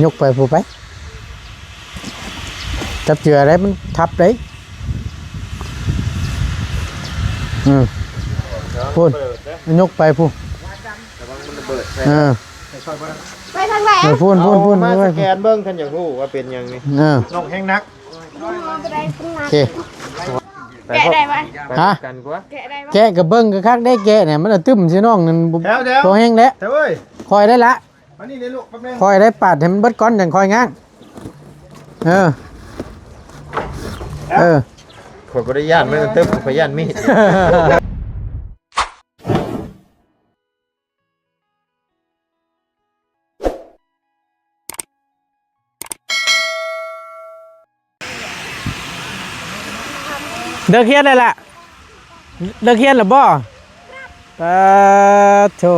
ຍົກໄປພຸ້ນໄປ ຈັບເຈື່ອໄດ້ ມັນທັບໄດ້. ອືມ ພຸ້ນ ຍົກໄປພຸ້ນ. ເອີ ໄປທາງໃດ? ເອີ ພຸ້ນ ພຸ້ນ ພຸ້ນ ມາສະແກນເບິ່ງ ຄັນຢາກຮູ້ວ່າເປັນຫຍັງນີ້. ເອີ ນ້ອງແຮງໜັກ. ໂອເຄ ແກະໄດ້ບໍ່? ຮະ? ແກະໄດ້ບໍ່? ແກະກໍເບິ່ງຄັກໆເດ້ ແກະນີ້ ມັນລະຕຶ້ມຊິນ້ອງນັ້ນ. ແຖວໆ ບໍ່ແຮງແລ້ວ ແຖວເອີຍ ຄ່ອຍໄດ້ລະ. ມານີ້ເດ້ລູກ ແປັບໜຶ່ງ ຄ່ອຍໄດ້ປາດໃຫ້ມັນເບິດກ່ອນ ຈັ່ງຄ່ອຍງາງ. ເອີ ເອີ ຂ້ອຍບໍ່ໄດ້ຢ້ານມັນຕຶບ ຂ້ອຍຢ້ານມີດ. ເລີກຮຽນແລ້ວລະ? ເລີກຮຽນແລ້ວບໍ່? ປາໂທ້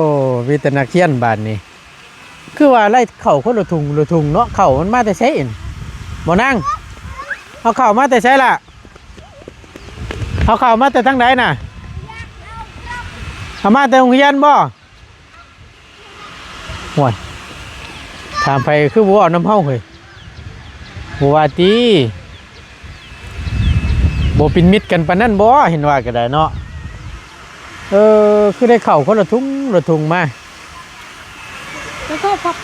ມີແຕ່ນັກຮຽນບາດນີ້. ຄືວ່າໄລ່ເຂົ້າຄົນລະຖົງລະຖົງເນາະ. ເຂົ້າມັນມາແຕ່ໃສ? ບໍ່ນາງ ເອົາເຂົ້າມາແຕ່ໃສລະ? ເອົາເຂົ້າມາແຕ່ທາງໃດນະ? ເອົາມາແຕ່ໂຮງຮຽນບໍ່? ໂອ້ຍ ຖາມໃຜຄືບໍ່ເວົ້ານຳເຮົາເຮີ້ຍ? ບໍ່ວ່າຕິ ບໍ່ເປັນມິດກັນປານນັ້ນບໍ່? ເຫັນວ່າກໍໄດ້ເນາະ. ເອີ ຄືໄດ້ເຂົ້າຄົນລະຖົງລະຖົງມາ. ແລ້ວກໍພັກ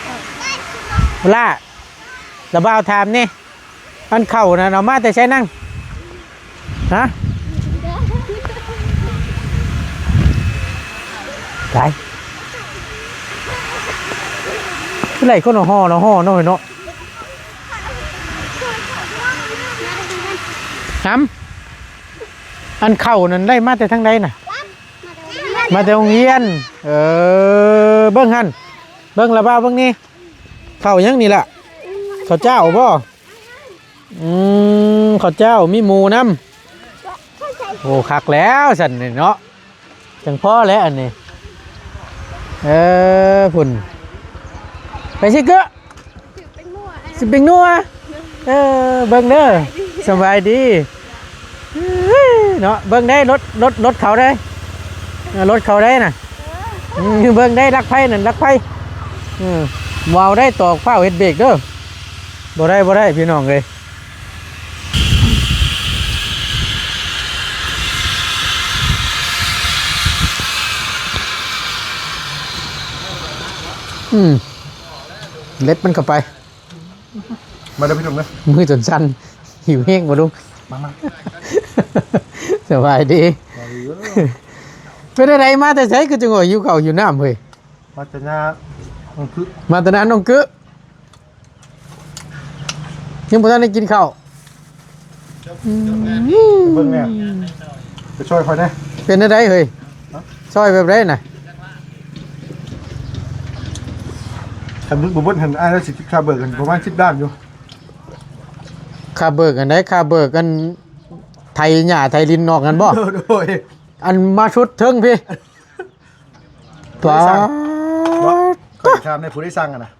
ລະ ລະບ່າວຖາມແດ່. ອັນເຂົ້ານັ້ນເອົາມາແຕ່ໃສນາງ? ຮະ? ຕາຍ ຄືໄລ່ຄົນເອົາຫໍ່ເນາະ ຫໍ່ເນາະເນາະ. ຫຳ ອັນເຂົ້ານັ້ນໄດ້ມາແຕ່ທາງໃດນະ? ມາແຕ່ໂຮງຮຽນ. ເອີ ເບິ່ງຫັ້ນ ເບິ່ງລະບ່າວເບິ່ງນີ້. ເຂົ້າຫຍັງນີ້ລະ? ເຂົ້າເຈົ້າບໍ່? ອືມ ເຂົ້າເຈົ້າມີໝູນຳ. ໂອ້ ຄັກແລ້ວຊັ້ນນີ້ເນາະ ຈັ່ງພໍແລ້ວອັນນີ້. ເອີ ພຸ້ນ ໄປຊິເກີ ຊິເປັນໜັວ ເອີ ເບິ່ງເດີ. ສະບາຍດີ. ເນາະ ເບິ່ງໄດ້ລົດ ລົດ ລົດເຂົາໄດ້ ເອີ ລົດເຂົາໄດ້ນະ. ເອີ ເບິ່ງໄດ້ລັກໄຟນັ້ນ ລັກໄຟ. ເອີ ບໍ່ເອົາໄດ້ ຕອກ ຟ້າວເຮັດເບຣກເດີ. ບໍ່ໄດ້ ບໍ່ໄດ້ ພີ່ນ້ອງເອີຍ. ອືມ ເລັບມັນເຂົ້າໄປ. ມາເດີພີ່ນ້ອງເດີ ມືຈົນສັ່ນ. ຫິວແຮງບໍ່ລຸງ? ມາ ມາ. ສະບາຍດີ. ສະບາຍດີເດີ. ເປັນຈັ່ງໃດ ມາແຕ່ໃສຄືຈັ່ງວ່າຫິວເຂົ້າຫິວນ້ຳເຮີ້ຍ? ມາແຕ່ນານ້ອງກຶ ມາແຕ່ນານ້ອງກຶ ຍັງບໍ່ທັນໄດ້ກິນເຂົ້າ. ອືມ ເບິ່ງແນ່ ໄປຊ່ອຍຂ້ອຍແນ່. ເປັນແນວໃດເຮີ້ຍ? ຮະ? ຊ່ອຍແບບໃດນະ? ຄັນບໍ່ເບິດຫັ້ນ ອ້າຍລາວຊິຄິດຄ່າເບີກຫັ້ນປະມານສິບລ້ານຢູ່. ຄ່າເບີກອັນໃດ? ຄ່າເບີກອັນໄຖຫຍ້າໄຖດິນນອກຫັ້ນບໍ່? ໂດຍ ໂດຍ. ອັນມາຊຸດເທິງພີ້. ຜູ້ໃດສັ່ງ? ປາດ ຂ້ອຍຖາມແດ່ ຜູ້ໃດສັ່ງຫັ້ນນະ?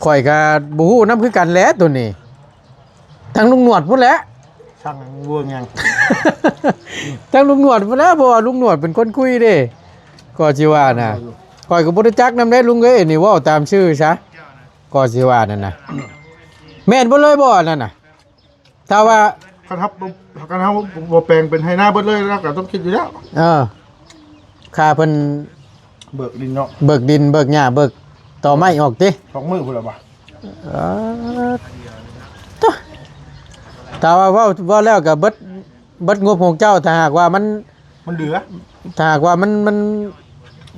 ຂ້ອຍກໍບໍ່ຮູ້ນຳຄືກັນແຫຼະໂຕນີ້ ທາງລຸງໜວດພຸ້ນແຫຼະ. ຊ່າງຫຍັງ ເວີງຫຍັງ? ທາງລຸງໜວດພຸ້ນແຫຼະ ເພາະວ່າລຸງໜວດເປັນຄົນຄຸຍເດ້. ກໍຊິວ່ານະ ຂ້ອຍກໍບໍ່ຮູ້ຈັກນຳເດ້ລຸງເອີຍ ນີ້ເວົ້າຕາມຊື່ຊະ ກໍຊິວ່ານັ້ນນະ. ແມ່ນເບິດເລີຍບໍ່ອັນນັ້ນນະ? ຖ້າວ່າ ຄັນເຮົາ ຄັນເຮົາບໍ່ແປງເປັນໄຮ່ນາເບິດເລີຍ ລາວກໍຕ້ອງຄິດຢູ່ແລ້ວ. ເອີ ຄ່າເພິ່ນເບີກດິນເນາະ ເບີກດິນ ເບີກຫຍ້າ ເບີກຕໍໄມ້ອອກຕິ ສອງມື້ພຸ້ນລະບໍ່? ເອີ ໂທ້ ຖ້າວ່າເວົ້າ ເວົ້າແລ້ວກໍເບິດ ເບິດງົບຂອງເຈົ້າ ຖ້າຫາກວ່າມັນ ມັນເຫຼືອ ຖ້າຫາກວ່າມັນ ມັນ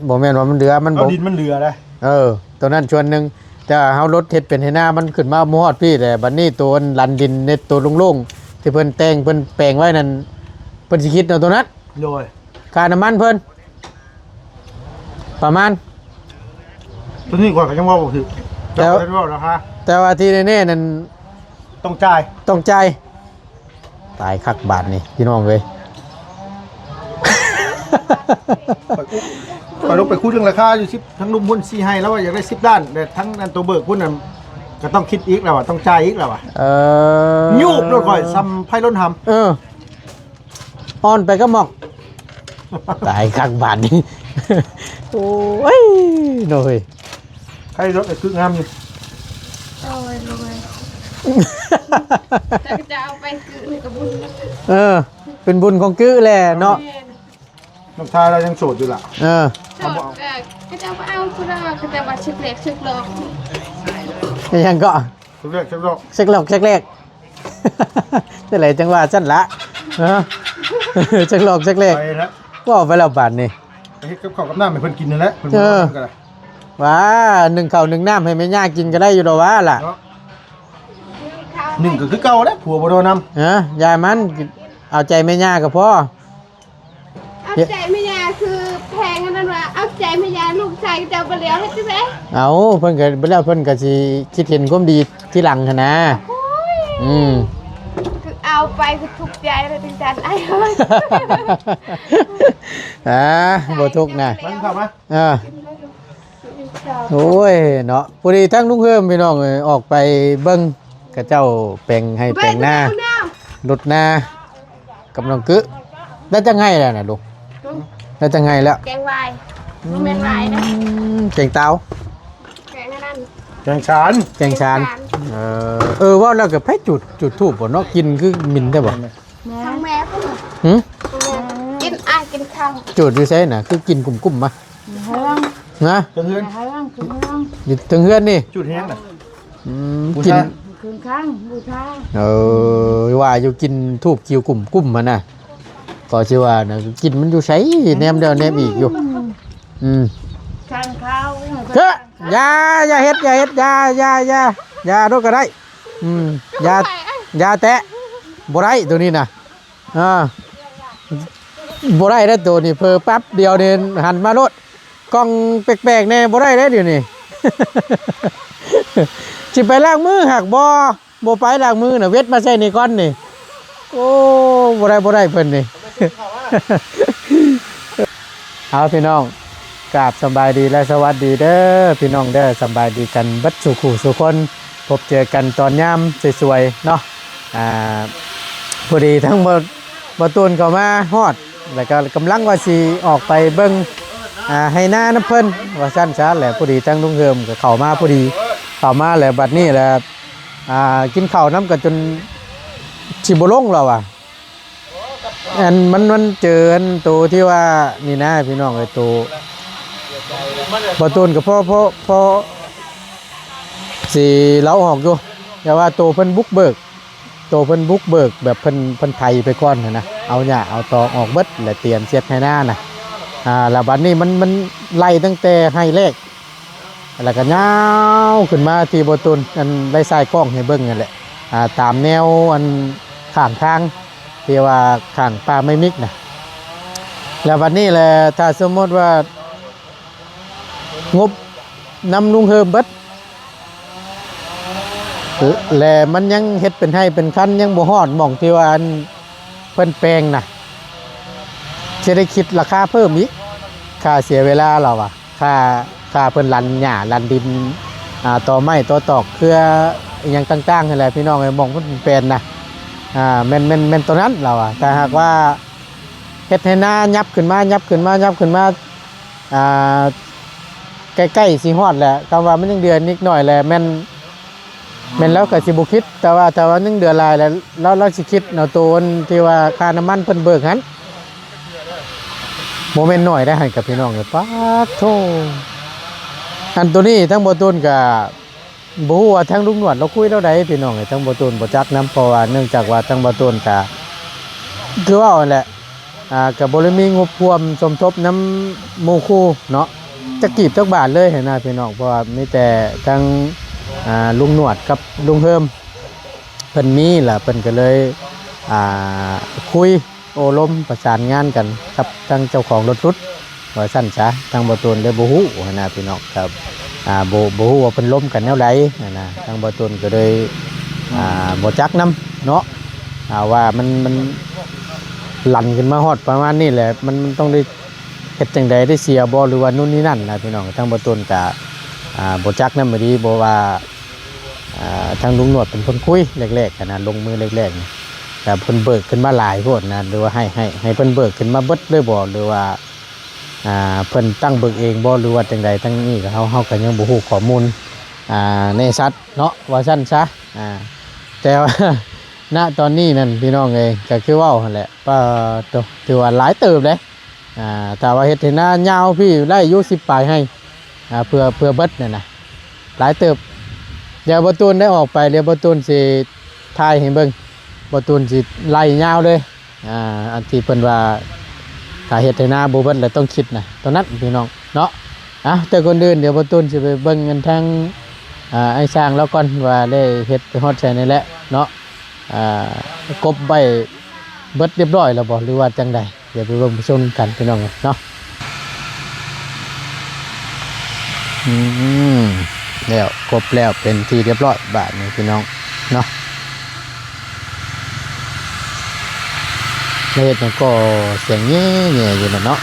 ບໍ່ແມ່ນວ່າມັນເຫຼືອ ມັນ ເອົາ ບໍ່ ດິນມັນເຫຼືອໄດ໋. ເອີ ໂຕນັ້ນສ່ວນໜຶ່ງ ແຕ່ເຮົາລົດເຮັດເປັນໄຮ່ນາ ມັນຂຶ້ນມາບໍ່ຮອດພີ້ແຫຼະ. ບັດນີ້ໂຕອັນລັນດິນເຮັດໂຕໂລ່ງໆ ທີ່ເພິ່ນແຕ່ງ ເພິ່ນແປງໄວ້ນັ້ນ ເພິ່ນຊິຄິດເອົາໂຕນັ້ນ. ໂດຍ ຄ່ານ້ຳມັນເພິ່ນ ປະມານ ໂຕນີ້ຂ້ອຍກໍຍັງເວົ້າບໍ່ຖືກ ແຕ່ ເຈົ້າກໍເວົ້າລາຄາ ແຕ່ວ່າທີ່ແນ່ໆນັ້ນ ຕ້ອງຈ່າຍ ຕ້ອງຈ່າຍ. ຕາຍຄັກບາດນີ້ພີ່ນ້ອງເອີຍ. ຂ້ອຍອຸ ຂ້ອຍລົງໄປຄຸຍເລື່ອງລາຄາຢູ່ສິບ ທາງລຸ່ມພຸ້ນສີ່ໄຮ່ ລາວວ່າຢາກໄດ້ສິບລ້ານ ແຕ່ທາງອັນໂຕເບີກພຸ້ນນັ້ນກໍຕ້ອງຄິດອີກ ລາວວ່າຕ້ອງຈ່າຍອີກ ລາວວ່າ. ເອີ ຍູບໂລດຂ້ອຍ ສ່ຳໄພລົ້ນຫຳ. ເອີ ອ່ອນໄປກັບໝອກ. ຕາຍຄັກບາດນີ້. ໂອ້ຍ ໂດຍ. ໃຜລົດໄອ້ກຶກງາມນີ້ ໂອ້ຍ ໂອ້ຍ ແຕ່ຈະເອົາໄປກຶນີ້ກໍບຸນ ເອີ ເປັນບຸນຂອງກຶແຫຼະເນາະ ແມ່ນ ນ້ອງຊາຍລາວຍັງໂສດຢູ່ລະ ເອີ ໂສດ ເອີ ເຂົາເຈົ້າບໍ່ເອົາຜູ້ດອກ ເຂົາເຈົ້າວ່າເຊັກແລກເຊັກຫຼອກ ອີຫຍັງເກາະ ເຊັກແລກເຊັກຫຼອກ ເຊັກຫຼອກເຊັກແລກ ຈັ່ງໃດຈັ່ງວ່າຊັ້ນລະ ເອີ ເຊັກຫຼອກເຊັກແລກ ໄປລະ ເວົ້າໄປແລ້ວບາດນີ້ ໄປເຮັດກັບເຂົ້າກັບນ້ຳໃຫ້ເພິ່ນກິນນັ້ນແຫຼະ ເພິ່ນ ເອີ ບໍ່ວ່ານຳກໍໄດ້ ວ່າໜຶ້ງເຂົ້າໜຶ້ງນ້ຳໃຫ້ແມ່ຍ່າກິນກໍໄດ້ຢູ່ດອກຫວາລະ ເນາະ ໜຶ້ງກໍຄືເກົ່າແຫຼະ ຜົວບໍ່ໂດນນຳ ເອີ ຢ່າມັນ ເອົາໃຈແມ່ຍ່າກໍພໍ ເອົາໃຈແມ່ຍ່າຄືແພງອັນນັ້ນວ່າ ເອົາໃຈແມ່ຍ່າລູກຊາຍເຈົ້າບໍ່ແລ້ວເຮັດຈັ່ງໃດ ເອົາ ເພິ່ນກໍບໍ່ແລ້ວ ເພິ່ນກໍຊິຄິດເຫັນຄວາມດີທີຫຼັງຫັ້ນນາ ໂອ້ຍ ອືມ ຄືເອົາໄປຄືທຸກໃຈເລີຍຈັ່ງຊັ້ນອ້າຍເອີຍ ອ່າ ບໍ່ທຸກນະ ມາ ເຂົ້າມາ ອ່າ ໂອ້ຍເນາະ ພໍດີທັງລຸງເຮີມພີ່ນ້ອງເອີຍ ອອກໄປເບິ່ງເຂົາເຈົ້າແປງໄຮ່ແປງນາ ເບິ່ງເອົານາ ລົດນາ ກຳລັງກຶ ໄດ້ຈັກໄຮ່ແລ້ວນະລຸງ ໄດ້ຈັກໄຮ່ແລ້ວ ແກງຫວາຍ ບໍ່ແມ່ນຫວາຍນະ ອືມ ແກງຕາວ ແກງອັນນັ້ນ ແກງສານ ແກງສານ ແກງສານ ເອີ ເອີ ເວົ້າແລ້ວກໍໃຜຈູດ ຈູດທູບບໍ່ເນາະ ກິ່ນຄືໝິ່ນແທ້ບໍ່ ທາງແມ່ພຸ້ນ ຫື ກິນ ອ້າຍກິນເຂົ້າ ຈູດຢູ່ໃສນະ ຄືກິ່ນກຸ້ມໆມາ ເຮືອນ ນະ ເທິງເຮືອນ ເຮືອນ ເທິງເຮືອນ ຢູ່ເທິງເຮືອນນີ້ ຈູດແຮງນະ ອືມ ກິນ ເຄື່ອງຄັງບູຊາ ເອີ ວ່າຢູ່ກິ່ນທູບຄິວກຸ້ມໆຫັ້ນນະ ກໍຊິວ່ານະ ກິ່ນມັນຢູ່ໃສ ແນມແລ້ວແນມອີກຢູ່ ອືມ ຄັງເຂົ້າ ເອີ ຢ່າ ຢ່າເຮັດ ຢ່າເຮັດ ຢ່າ ຢ່າ ຢ່າ ຢ່າໂດດກໍໄດ້ ອືມ ຢ່າ ຢ່າແຕະ ບໍ່ໄດ້ໂຕນີ້ນະ ອ່າ ບໍ່ໄດ້ເດ້ໂຕນີ້ ເຜີປັບດຽວນີ້ຫັນມາໂລດ ກ້ອງແປກໆແດ່ ບໍ່ໄດ້ເດ້ດຽວນີ້ ຊິໄປລ້າງມືຫາກບໍ່ ບໍ່ໄປລ້າງມືນະ ເວັດມາໃສ່ນີ້ກ່ອນນີ້ ໂອ້ ບໍ່ໄດ້ ບໍ່ໄດ້ເພິ່ນນີ້ ເອົາ ພີ່ນ້ອງ ກາບສະບາຍດີ ແລະ ສະຫວັດດີເດີ ພີ່ນ້ອງເດີ ສະບາຍດີກັນເບິດສູ່ຄູ່ສູ່ຄົນ ພົບເຈີກັນຕອນຍາມສວຍໆເນາະ ອ່າ ພໍດີທັງບໍ່ ບໍ່ຕູນເຂົ້າມາຮອດ ແລ້ວກໍກຳລັງວ່າຊິອອກໄປເບິ່ງ ອ່າ ໄຮ່ນານຳເພິ່ນວ່າຊັ້ນຊະ ແລ້ວພໍດີທັງລຸງເຮີມກໍເຂົ້າມາພໍດີ ເຂົ້າມາແລ້ວບັດນີ້ແຫຼະ ອ່າ ກິນເຂົ້ານຳກັນຈົນຊິບໍ່ລົງແລ້ວວ່າ ອັນມັນ ມັນເຈີອັນໂຕທີ່ວ່ານີ້ນະພີ່ນ້ອງເອີຍ ໂຕບໍ່ຕູນກໍພໍ ພໍ ພໍຊິເລົາອອກຢູ່ ແຕ່ວ່າໂຕເພິ່ນບຸກເບີກ ໂຕເພິ່ນບຸກເບີກແບບເພິ່ນ ເພິ່ນໄຖໄປກ່ອນຫັ້ນນະ ເອົາຫຍ້າເອົາຕອກອອກເບິດ ແລ້ວຕຽມເຊັດໄຮ່ນານະ ອ່າ ແລ້ວບັດນີ້ມັນ ມັນໄລ່ຕັ້ງແຕ່ໄຮ່ແລກ ແລ້ວກໍຍາວຂຶ້ນມາທີ່ບໍ່ຕູນ ອັນໄດ້ສາຍກ້ອງໃຫ້ເບິ່ງນັ້ນແຫຼະ ອ່າ ຕາມແນວອັນຂ້າງທາງ ທີ່ວ່າຂ້າງປ່າໄມ້ມິກນະ ແລ້ວບັດນີ້ແຫຼະ ຖ້າສົມມຸດວ່າງົບນຳລຸງເຮີມເບິດ ແລະ ມັນຍັງເຮັດເປັນໄຮ່ເປັນຄັນ ຍັງບໍ່ຮອດໝ່ອງທີ່ວ່າອັນເພິ່ນແປງນະ ຊິໄດ້ຄິດລາຄາເພີ່ມອີກ ຄ່າເສຍເວລາລາວວ່າ ຄ່າ ຄ່າເພິ່ນລັນຫຍ້າລັນດິນ ອ່າ ຕໍໄມ້ຕໍຕອກເຄືອອີ່ຫຍັງຕ່າງໆຫັ້ນແຫຼະ ພີ່ນ້ອງເອີຍ ໝ່ອງເພິ່ນແປງນະ ອ່າ ແມ່ນ ແມ່ນ ແມ່ນໂຕນັ້ນລາວວ່າ ຖ້າຫາກວ່າເຮັດໄຮ່ນາຫຍັບຂຶ້ນມາ ຫຍັບຂຶ້ນມາ ຫຍັບຂຶ້ນມາ ອ່າ ໃກ້ໆຊິຮອດແຫຼະ ຄຳວ່າມັນຍັງເດືອນນິດໜ້ອຍແຫຼະ ແມ່ນ ແມ່ນລາວກໍຊິບໍ່ຄິດ ແຕ່ວ່າຖ້າວ່າຍັງເດືອຫຼາຍແລ້ວ ລາວ ລາວຊິຄິດເອົາໂຕອັນທີ່ວ່າຄ່ານ້ຳມັນເພິ່ນເບີກຫັ້ນ ບໍ່ແມ່ນໜ້ອຍໄດ໋ຫັ້ນກັບພີ່ນ້ອງເອີຍ ປາດໂທ້ ອັນໂຕນີ້ທາງບໍ່ຕູນກໍບໍ່ຮູ້ວ່າທາງລຸງໜວດລາວຄຸຍແນວໃດພີ່ນ້ອງເອີຍ ທາງບໍ່ຕູນບໍ່ຈັກນຳ ເພາະວ່າເນື່ອງຈາກວ່າທາງບໍ່ຕູນກໍຄືເວົ້າຫັ້ນແຫຼະ ອ່າ ກໍບໍ່ໄດ້ມີງົບຮ່ວມສົມທົບນຳໝູ່ຄູ່ເນາະ ຈັກກີບຈັກບາດເລີຍຫັ້ນນະພີ່ນ້ອງ ເພາະວ່າມີແຕ່ທາງ ອ່າ ລຸງໜວດກັບລຸງເຮີມ ເພິ່ນມີລະ ເພິ່ນກໍເລີຍ ອ່າ ຄຸຍໂອ້ລົມປະສານງານກັນກັບທາງເຈົ້າຂອງລົດຫຼຸດ ວ່າຊັ້ນຊະ ທາງບໍ່ຕູນເລີຍບໍ່ຮູ້ຫັ້ນນະພີ່ນ້ອງ ກໍ ອ່າ ບໍ່ ບໍ່ຮູ້ວ່າເພິ່ນລົມກັນແນວໃດຫັ້ນນະ ທາງບໍ່ຕູນກໍເລີຍ ອ່າ ບໍ່ຈັກນຳເນາະ ອ່າ ວ່າມັນ ມັນລັນຂຶ້ນມາຮອດປະມານນີ້ແຫຼະ ມັນ ມັນຕ້ອງໄດ້ເຮັດຈັ່ງໃດ ໄດ້ເສຍບໍ່ ຫຼືວ່າໂນ່ນນີ້ນັ້ນນະພີ່ນ້ອງ ທາງບໍ່ຕູນກໍ ອ່າ ບໍ່ຈັກນຳອີ່ຫຼີ ບໍ່ວ່າ ອ່າ ທາງລຸງໜວດເປັນຄົນຄຸຍແລກໆຫັ້ນນະ ລົງມືແລກໆນີ້ ແຕ່ເພິ່ນເບີກຂຶ້ນມາຫຼາຍໂພດນະ ຫຼືວ່າໃຫ້ ໃຫ້ ໃຫ້ເພິ່ນເບີກຂຶ້ນມາເບິດເລີຍບໍ່ ຫຼືວ່າ ອ່າ ເພິ່ນຕັ້ງເບີກເອງບໍ່ ຫຼືວ່າຈັ່ງໃດ ທາງນີ້ກໍເຮົາ ເຮົາກໍຍັງບໍ່ຮູ້ຂໍ້ມູນ ອ່າ ແນ່ຊັດເນາະ ວ່າຊັ້ນຊະ. ອ່າ ແຕ່ວ່າ ນະຕອນນີ້ນັ້ນ ພີ່ນ້ອງເອີຍ ກໍຄືເວົ້າຫັ້ນແຫຼະ ປາໂຕ ຖືວ່າຫຼາຍເຕີບເດ້. ອ່າ ຖ້າວ່າເຮັດໄຮ່ນາຍາວພີ້ໄດ້ຢູ່ສິບປາຍໄຮ່ ອ່າ ເພື່ອ ເພື່ອເບິດນັ້ນນະ ຫຼາຍເຕີບ. ດຽວບ່າວຕູນໄດ້ອອກໄປ ດຽວບ່າວຕູນຊິຖ່າຍໃຫ້ເບິ່ງ ບ່າວຕູນຊິໄລ່ຍາວເລີຍ. ອ່າ ອັນທີ່ເພິ່ນວ່າ ຖ້າເຮັດໄຮ່ນາບໍ່ເບິດແລ້ວຕ້ອງຄິດນະ ຕົວນັ້ນພີ່ນ້ອງເນາະ. ເອົາ ແຕ່ກ່ອນອື່ນ ດຽວບ່າວຕູນຊິໄປເບິ່ງກັນທາງ ອ່າ ອ້າຍຊ່າງລາວກ່ອນ ວ່າໄດ້ເຮັດໄປຮອດໃສແດ່ແລ້ວເນາະ. ອ່າ ກົບໄວ້ເບິດຮຽບຮ້ອຍແລ້ວບໍ່ ຫຼືວ່າຈັ່ງໃດ? ດຽວໄປເບິ່ງໄປຊົມນຳກັນພີ່ນ້ອງເນາະ. ອືມ ແລ້ວ ກົບແລ້ວເປັນທີ່ຮຽບຮ້ອຍບາດນີ້ພີ່ນ້ອງເນາະ. ແລ້ວເຮັດຫຍັງກໍສຽງແຍ່ໆຢູ່ນັ້ນເນາະ.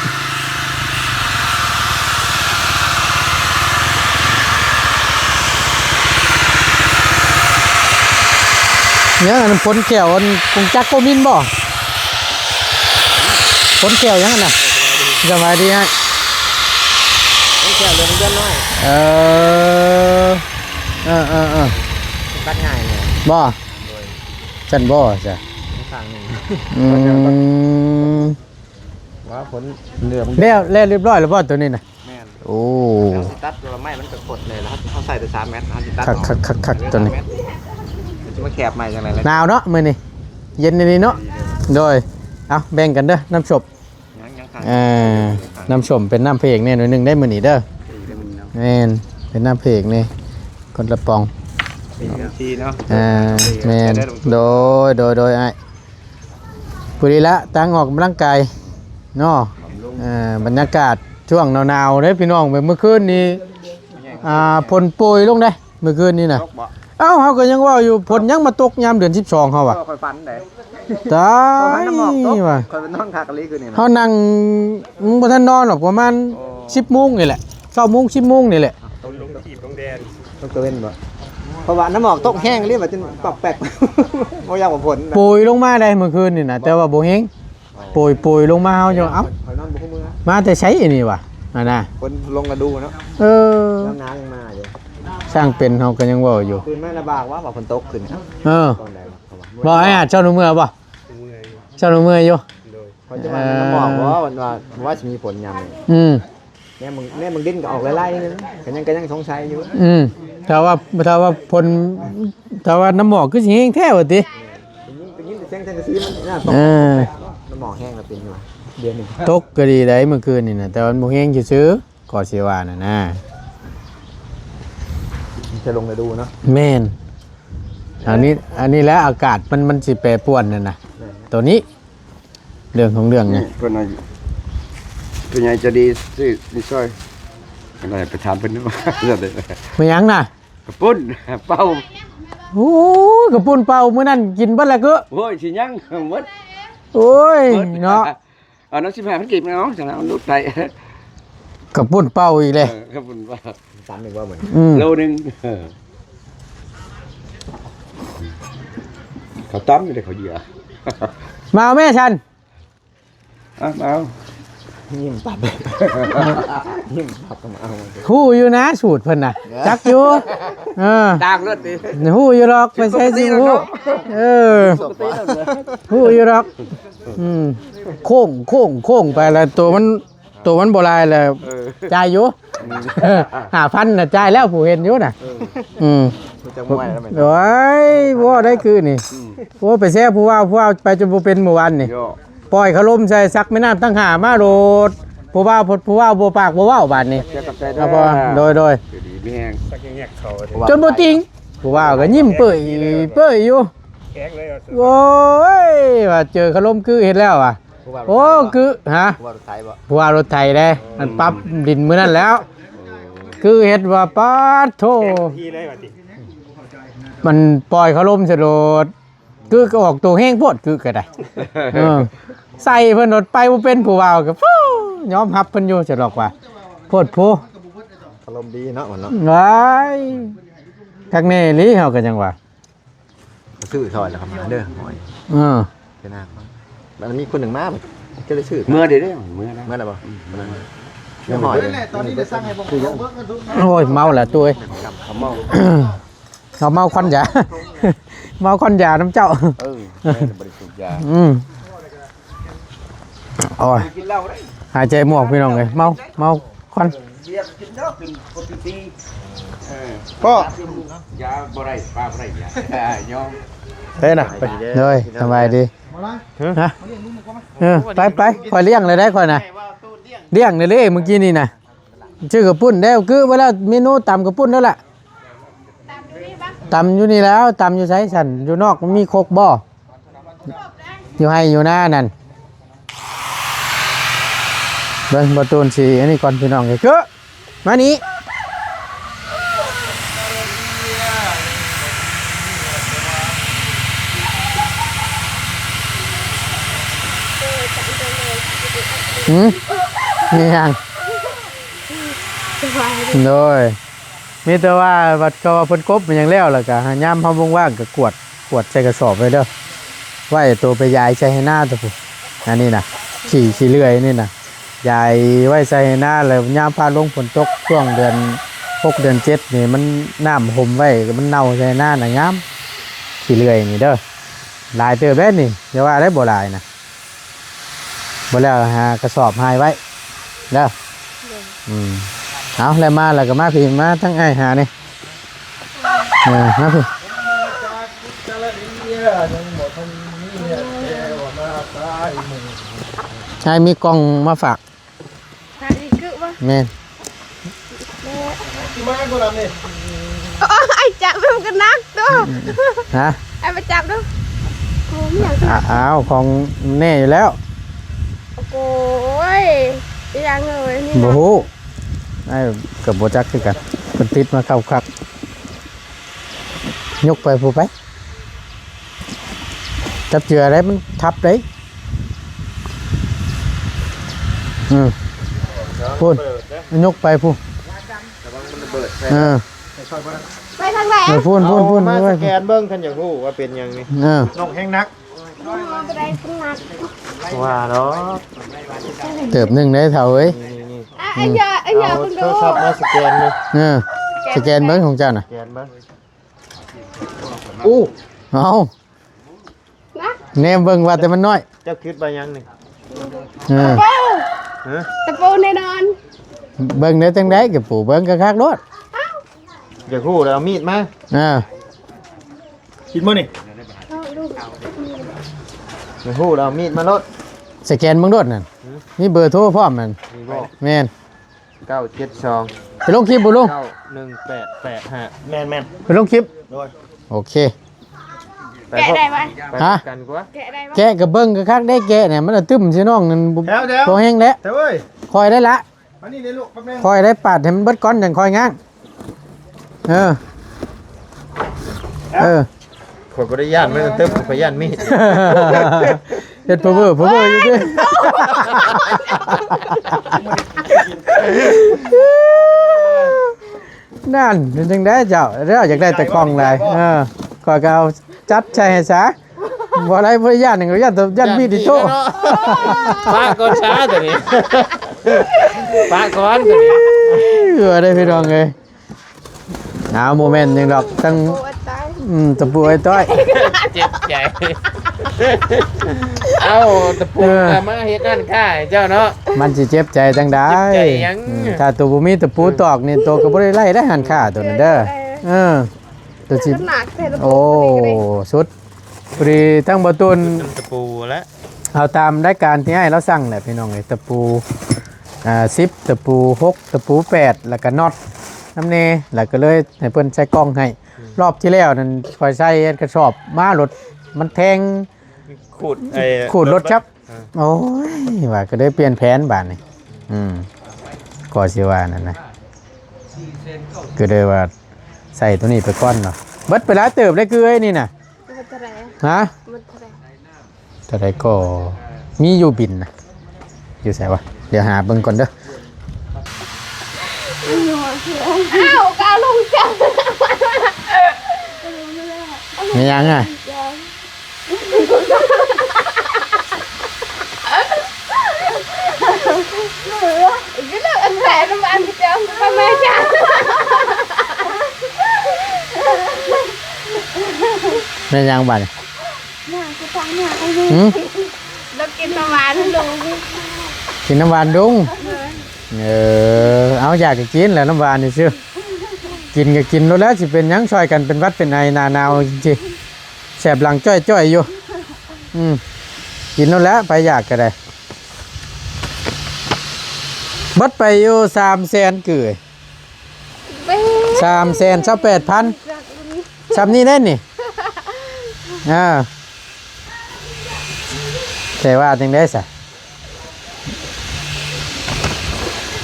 ຫຍັງອັນ ຜົນແກ້ວ ອັນ ກົງຈັກໂກມິນບໍ່? ຜົນແກ້ວຫຍັງຫັ້ນນະ? ສະບາຍດີ ສະບາຍດີ ອ້າຍ. ຜົນແກ້ວເຫຼືອງເດືອນນ້ອຍ. ເອີ ເອີໆໆ ຕັດງ່າຍແຫຼະ. ບໍ່? ໂດຍ. ຊັ້ນບໍ່ຊະ? ຂ້າງໜຶ່ງ. ອືມ ວ່າຜົນເຫຼືອງ ແລ້ວ ແລ້ວຮຽບຮ້ອຍແລ້ວບໍ່ໂຕນີ້ນະ? ແມ່ນ. ໂອ້ ເຮົາຊິຕັດຕົວໄມ້ມັນກໍຄົດແລ້ວ ເຮົາ ເຮົາໃສ່ແຕ່ສາມແມັດ ເຮົາຊິຕັດ ຄັກໆໆໆ ຕົວນີ້ ມັນຊິມາແຄບໃໝ່ຈັ່ງໃດລະ. ໜາວເນາະມື້ນີ້ ເຢັນດີເນາະ. ໂດຍ. ເອົາ ແບ່ງກັນເດີ ນ້ຳສົ້ມ. ຍັງ ຍັງ ເອີ ນ້ຳສົ້ມເປັນນ້ຳພະເອກແດ່ໜ້ອຍໜຶ່ງໄດ໋ມື້ນີ້ເດີ. ແມ່ນ ເປັນນ້ຳພະເອກແດ່ ຄົນລະປ໋ອງ. ເປັນຈັ່ງຊີ້ເນາະ. ເອີ ແມ່ນ. ໂດຍ ໂດຍ ໂດຍ ອ້າຍ. ພໍດີລະ ທາງອອກກຳລັງກາຍເນາະ. ເອີ ບັນຍາກາດຊ່ວງໜາວໆເດ້ພີ່ນ້ອງ. ແບບມື້ຄືນນີ້ ອ່າ ຝົນໂປຍລົງເດ້ ມື້ຄືນນີ້ນະ. ຕົກບໍ່? ເອົ້າ ເຮົາກໍຍັງເວົ້າຢູ່ ຝົນຍັງມາຕົກຍາມເດືອນສິບສອງເຮົາວ່າ. ຂ້ອຍຝັນໄດ໋. ຕາຍວ່າ ຂ້ອຍໄປນອນຄັກອີ່ຫຼີຄືນນີ້ນະ. ເຮົານັ່ງ ຍັງບໍ່ທັນນອນດອກ ປະມານ ໂອ້ ສິບໂມງນີ້ແຫຼະ ເກົ້າໂມງ ສິບໂມງນີ້ແຫຼະ. ຕົກລົງທີ່ຕົງແດນ ຕົກຕາເວັນບໍ່? ເພາະວ່ານ້ຳໝອກຕົກແຮງອີ່ຫຼີ ວ່າຈົນປອກແປກ ບໍ່ຢາກວ່າຝົນນະ. ໂປຍລົງມາໄດ໋ມື້ຄືນນີ້ນະ ແຕ່ວ່າບໍ່ແຮງ. ໂປຍໆລົງມາ ເຮົາຈັ່ງ ເອົ້າ ມາແຕ່ໃສອັນນີ້ຫວາ ອັນນະ ຝົນລົງລະດູເນາະ. ເອີ ຍາມໜາວຍັງມາຢູ່. ຊ່າງເປັນເຮົາກໍຍັງເວົ້າຢູ່ ຕື່ນມາລະບາກວ່າ ວ່າຝົນຕົກຂຶ້ນ. ເອີ ຕອນໃດວະ ບໍ່ ອ້າຍອາດເຈົ້າໜູເມືອບໍ່? ເຈົ້າໜູເມືອຢູ່. ໂດຍ. ເຂົາຈະວ່ານ້ຳໝອກບໍ່ ວ່າ ວ່າຊິມີຝົນຍາມນີ້. ອືມ. ແນມເບິ່ງ ແນມເບິ່ງດິນກໍອອກຫຼາຍໆໜຶ່ງ ກໍຍັງ ກໍຍັງສົງໄສຢູ່. ອືມ. ຖ້າວ່າ ຖ້າວ່າຝົນ ຖ້າວ່ານ້ຳໝອກຄືຊິແຮງແທ້ວ່າຕິ. ໄດ້ຍິນ ໄດ້ຍິນແຕ່ສຽງສັງກະສີມັນນະ. ເອີ ນ້ຳໝອກແຮງລະເປັນຢູ່ ດຽວນີ້. ຕົກກໍດີໄດ໋ມື້ຄືນນີ້ນະ ແຕ່ວ່າມັນບໍ່ແຮງຊື່ໆ ກໍຊິວ່ານັ້ນນະ. ມັນຈະລົງລະດູເນາະ. ແມ່ນ. ອັນນີ້ ອັນນີ້ແຫຼະ ອາກາດມັນ ມັນຊິແປປວນນັ້ນນະ. ແມ່ນ. ໂຕນີ້ ເລື່ອງຂອງເລື່ອງນະ ນີ້ເພິ່ນວ່າ ເພິ່ນໃຫຍ່ໃຈດີຊື້ນີ້ຊ່ອຍ ກໍໄດ້ໄປຖາມເພິ່ນ. ແມ່ນຫຍັງນະ? ກະປຸ້ນເປົ່າ. ໂອ້ຍ ກະປຸ້ນເປົ່າ ມື້ນັ້ນກິນເບິດແລ້ວເກີ. ໂອ້ຍ ຊິຍັງໝົດ. ໂອ້ຍ ເບິດເນາະ. ເອົານຳສິບຫ້າພັນກີບເອົາ ຈັ່ງນັ້ນຫຼຸດໄປ. ກະປຸ້ນເປົ່າອີກແລ້ວ. ເອີ ກະປຸ້ນເປົ່າ. ຕຳອີກບໍ່ມື້ນີ້? ອືມ ໂລໜຶ່ງ. ເອີ ເຂົາຕຳຢູ່ເດ້ ເຂົາເຫຍື່ອ. ມາເອົາແມ່ຊັ້ນ. ເອົາ ມາເອົາ. ຍິ້ມປັບ ຍິ້ມປັບກໍມາເອົາ. ຮູ້ຢູ່ນະສູດເພິ່ນນະ. ເອີ ຈັກຢູ່. ເອີ ດາກເລີດຕິ. ຮູ້ຢູ່ດອກ ໄປໃສຊິຮູ້. ເອີ ຮູ້ຢູ່ດອກ. ອືມ ໂຄ້ງ ໂຄ້ງ ໂຄ້ງໄປແລ້ວ ໂຕມັນ ໂຕມັນບໍ່ຫຼາຍແລ້ວ. ເອີ ຈ່າຍຢູ່. ອືມ ຫ້າພັນນະ ຈ່າຍແລ້ວ ຜູ້ເຫັນຢູ່ນະ. ເອີ ອືມ ຮູ້ຈັກມວຍແລ້ວແມ່ນ. ໂອ້ຍ ບໍ່ໄດ້ຄືນີ້. ອືມ ໂອ້ ໄປແຊວຜູ້ວ່າ ຜູ້ວ່າໄປຈົນບໍ່ເປັນມື້ວານນີ້. ໂຢ ປ່ອຍຄາລົມໃສ່ ສັກແມ່ນ້ຳທັງຫ້າມາໂລດ. ຜູ້ວ່າ ຜູ້ວ່າບໍ່ປາກບໍ່ເວົ້າບາດນີ້. ຂອບໃຈເດີ. ໂດຍ ໂດຍ ຢູ່ດີມີແຮງ. ສັກແຍກເຂົາ ຈົນບໍ່ຕິງ. ຜູ້ວ່າກໍຍິ້ມເປີ້ຍເປີ້ຍຢູ່. ແຂງເລີຍ. ໂອ້ຍ ວ່າເຈີຄາລົມຄືເຮັດແລ້ວວ່າ. ຜູ້ວ່າລົດໄຖບໍ່? ໂອ້ ຄື ຮະ? ຜູ້ວ່າລົດໄຖບໍ່? ຜູ້ວ່າລົດໄຖເດ້. ອືມ ມັນປັບດິນມື້ນັ້ນແລ້ວ. ໂອ້ ຄືເຮັດວ່າ ປາດໂທ ແຂງທີ່ເລີຍວ່າຕິ. ມັນປ່ອຍຄາລົມສະໂດດ ຄືກໍອອກໂຕແຮງໂພດ ຄືກໍໄດ້. ເອີ ໃສ່ເພິ່ນໂລດ ໄປບໍ່ເປັນ. ຜູ້ວ່າກໍ ຍອມຮັບເພິ່ນຢູ່ ສະດອກວ່າ ໂພດໂພ. ອາລົມດີເນາະ ມັນເນາະ. ວ້າຍ ຄັກແນ່ອີ່ຫຼີ ເຮົາກໍຍັງວ່າ ຊື້ຊ່ອຍແລ້ວກໍມາເດີ ຫອຍ. ເອີ ເປັນນາງ ມັນມີຄົນໜຶ່ງມາ ກໍເລີຍຊື້. ເມື່ອເດ້ ເມື່ອແລ້ວ. ເມື່ອແລ້ວບໍ່? ອືມ ເມື່ອແລ້ວ. ໂອ້ຍ ເມົາແລ້ວຕູ້ເອີຍ ເຂົາເມົາ ເຮົາເມົາຄວັນຢາ ເມົາຄວັນຢານຳເຈົ້າ ເອີ ແມ່ນ ບໍ່ໄດ້ສູບຢາ ອືມ ໂອ້ຍ ກິນເຫຼົ້າເດ້ ຫາຍໃຈໝວກພີ່ນ້ອງເອີຍ ເມົາ ເມົາຄວັນ ເບຍກິນເດີ້ ເປັນຄົນທີ່ດີ ເອີ ພໍ່ ຢາບໍ່ໄດ້ ປາບໍ່ໄດ້ຢາ ຍອມ ເດ້ນະ ໂດຍ ສະບາຍດີ ຮະ ເອີ ໄປໆ ຂ້ອຍລ້ຽງແລ້ວໄດ໋ຂ້ອຍນະ ລ້ຽງແລ້ວເດ້ ມື້ກີ້ນີ້ນະ ຊື້ເຂົ້າປຸ້ນແລ້ວ ຄືເວລາເມນູຕຳເຂົ້າປຸ້ນແລ້ວລະ ຕຳຢູ່ນີ້ແລ້ວ ຕຳຢູ່ໃສຊັ້ນ ຢູ່ນອກມັນມີຄົກບໍ່? ຢູ່ໄຮ່ຢູ່ນານັ້ນ ເບິ່ງບໍ່ຕູນຊິອັນນີ້ກ່ອນພີ່ນ້ອງເອີຍ ເກີ ມານີ້ ຫືມ ມີຫຍັງ? ສະບາຍດີ ໂດຍ ມີແຕ່ວ່າບັດເຂົາວ່າເພິ່ນກົບຫຍັງແລ້ວ ແລ້ວກະຍາມເຮົາວ່າງໆກະກວດ ກວດໃສ່ກະສອບໄວ້ເດີ້ ໄວ້ໂຕໄປຢາຍໃສ່ໄຮ່ນາໂຕພຸ້ນ ອັນນີ້ນະ ຂີ້ ຂີ້ເລື່ອຍນີ້ນະ ຢາຍໄວ້ໃສ່ໄຮ່ນາ ແລ້ວຍາມຟ້າລົງຝົນຕົກຊ່ວງເດືອນຫົກເດືອນເຈັດນີ້ ມັນ ນ້ຳຫົ່ມໄວ້ ມັນເນົ່າໃສ່ໄຮ່ນານະ ງາມ ຂີ້ເລື່ອຍນີ້ເດີ້ ຫຼາຍເຕີບເດ້ນີ້ ຢ່າວ່າໄດ້ບໍ່ຫຼາຍນະ ບໍ່ແລ້ວຫາກະສອບຫາຍໄວ້ເດີ້ ໂດຍ ອືມ ເອົາ ແລ້ວມາແລ້ວກະມາພີ້ ມາທາງອ້າຍຫານີ້ ເອີ ມາພີ້ ອ້າຍມີກ່ອງມາຝາກ ຫາອີກຄືບໍ່ ແມ່ນ ມາບໍ່ລຳນີ້ ໂອ້ຍ ຈັບມັນກະໜັກຕົວະ ຮະ ອ້າຍມາຈັບດູ ໂອ້ ມີຫຍັງ ອ້າວ ຂອງແນ່ຢູ່ແລ້ວ ໂອ້ຍ ອີຫຍັງເອີຍ ບໍ່ຮູ້ ອ້າຍກະບໍ່ຈັກຄືກັນ ເພິ່ນຕິດມາເຂົ້າຄັກ ຍົກໄປພຸ້ນໄປ ຈັບເຈື່ອໄດ້ ມັນທັບໄດ້ ອືມ ພຸ້ນ ຍົກໄປພຸ້ນ ເອີ ໄປທາງໃດ ເອີ ພຸ້ນ ພຸ້ນ ພຸ້ນ ເອົາມາສະແກນເບິ່ງ ຄັນຢາກຮູ້ວ່າເປັນຫຍັງນີ້ ເອີ ນ້ອງແຮງໜັກ ບໍ່ໄດ້ເປັນໜັກ ວ່າດອກ ເຕີບໜຶ່ງໄດ໋ເຖົ້າເອີຍ ນີ້ໆ ອ່ະ ອັນຢາ ອັນຢາ ເອົາ ເບິ່ງດູ ໂທລະສັບມາສະແກນເບິ່ງ ເອີ ສະແກນເບິ່ງຂອງເຈົ້ານະ ສະແກນເບິ່ງ ອູ້ ເອົາ ນະ ແນມເບິ່ງວ່າແຕ່ມັນນ້ອຍ ເຈົ້າຄິດວ່າຫຍັງນີ້ ເອີ ຕະປູ ຮະ ຕະປູແນ່ນອນ ເບິ່ງໄດ້ຈັ່ງໃດ ຕະປູ ເບິ່ງຄັກໆໂລດ ອ້າວ ຢາກຮູ້ແລ້ວເອົາມີດມາ ເອີ ກິນບໍ່ນີ້ ຢາກຮູ້ແລ້ວເອົາມີດມາໂລດ ສະແກນເບິ່ງໂລດນັ້ນ ຫື ມີເບີໂທພ້ອມນັ້ນ ມີບໍ່ ແມ່ນ ເກົ້າເຈັດສອງ ໄປລົງຄລິບບໍ່ລຸງ ເກົ້າໜຶ່ງແປດແປດຫ້າ ແມ່ນໆ ໄປລົງຄລິບ ໂດຍ ໂອເຄ ແກະໄດ້ບໍ່ ໄປ ຮະ ກັນກວ່າ ແກະໄດ້ບໍ່ ແກະກະເບິ່ງກະຄັກໄດ໋ ແກະນີ້ ມັນລະຕຶ້ມຊິນ້ອງນັ້ນ ແຖວ ແຖວ ບໍ່ແຮງແລ້ວ ແຖວເອີຍ ຄ່ອຍໄດ້ລະ ມານີ້ເດ້ລູກ ແປັບໜຶ່ງ ຄ່ອຍໄດ້ປາດໃຫ້ມັນເບິດກ່ອນ ຈັ່ງຄ່ອຍງາງ ເອີ ເອີ ຂ້ອຍບໍ່ໄດ້ຢ້ານມັນຕຶບ ຂ້ອຍຢ້ານມີດ ເຮັດເພີ້ເພີ້ຢູ່ຕິ ນັ້ນ ເປັນຈັ່ງໃດເຈົ້າ ເດ້ ຢາກໄດ້ແຕ່ກ້ອງຫຼາຍ ເອີ ຂ້ອຍກະເອົາຈັດໃສ່ໃຫ້ຊະ ບໍ່ໄດ້ ບໍ່ໄດ້ຢ້ານຫຍັງ ຢ້ານ ຢ້ານມີດຕິໂຕະ ປະກ່ອນຊະໂຕນີ້ ປະກ່ອນໂຕນີ້ ເອີ ໄດ້ພີ່ນ້ອງເອີຍ ອ້າວ ບໍ່ແມ່ນຫຍັງດອກ ຕັ້ງ ຕະປູອ້າຍຕ້ອຍ ອືມ ຕະປູອ້າຍຕ້ອຍ ເຈັບໃຈ ເອົ້າ ຕະປູ ເອີ ກະມາເຮັດຮ້ານຄ້າໃຫ້ເຈົ້າເນາະ ມັນຊິເຈັບໃຈຈັ່ງໃດ ເຈັບໃຈຫຍັງ ອືມ ຖ້າໂຕບໍ່ມີຕະປູຕອກນີ້ ໂຕກະບໍ່ໄດ້ໄລ່ໄດ້ຮ້ານຄ້າໂຕນັ້ນເດີ ເອີ ໂຕຊິ ໂອ້ ສຸດ ພໍດີທັງບໍ່ຕຸນ ຕະປູແຫຼະ ເອົາຕາມລາຍການທີ່ອ້າຍລາວສັ່ງແຫຼະພີ່ນ້ອງເອີຍ ຕະປູ ອ່າ ສິບ ຕະປູຫົກ ຕະປູແປດ ແລ້ວກະນັອດນຳແດ່ ແລ້ວກະເລີຍໃຫ້ເພິ່ນໃສ່ກ່ອງໃຫ້ ອືມ ຮອບທີ່ແລ້ວນັ້ນຂ້ອຍໃສ່ອັນກະສອບມາລົດ ມັນແທງ ຂູດໄອ້ ຂູດລົດຄັບ ເອີ ໂອ້ຍ ວ່າກະເລີຍປ່ຽນແຜນບາດນີ້ ອືມ ກໍຊິວ່ານັ້ນນະ ກະເລີຍວ່າໃສ່ໂຕນີ້ໄປກ່ອນເນາະ ເບິດໄປຫຼາຍເຕີບເລີຍ ຄືເອີຍນີ້ນະ ໝົດເທົ່າໃດ ຮະ ໝົດເທົ່າໃດ ເທົ່າໃດກໍມີຢູ່ບິນນະ ຢູ່ໃສວະ ດຽວຫາເບິ່ງກ່ອນເດີ ອ້າວ ກະເອົາລົງຈັກ ແມ່ນຫຍັງອະ? ກະເລີຍອັນໃດ ໄປແມ່ຈ້າ ແມ່ນຫຍັງບາດນີ້? ຫຍັງຄືຕັງຫຍັງ ຫື? ລາວກິນນ້ຳຫວານລຸງ ກິນນ້ຳຫວານລຸງ. ເອີ ເອົາ ຢາກກໍກິນແຫຼະ ນ້ຳຫວານນີ້ຊື່ ກິນກໍກິນໂລດແຫຼະ ຊິເປັນຫຍັງ ຊ່ອຍກັນເປັນຫວັດເປັນໄອ ໜ້າໜາວຈັ່ງຊີ້ ແສບຫຼັງຈ້ອຍໆຢູ່. ອືມ ກິນໂລດແຫຼະ ໃຜຢາກກໍໄດ້. ເບິດໄປຢູ່ສາມແສນກີບ ສາມແສນຊາວແປດພັນ ຊ່ຳນີ້ເດ້ນີ້. ອ່າ ແຕ່ວ່າຈັ່ງໃດຊະ?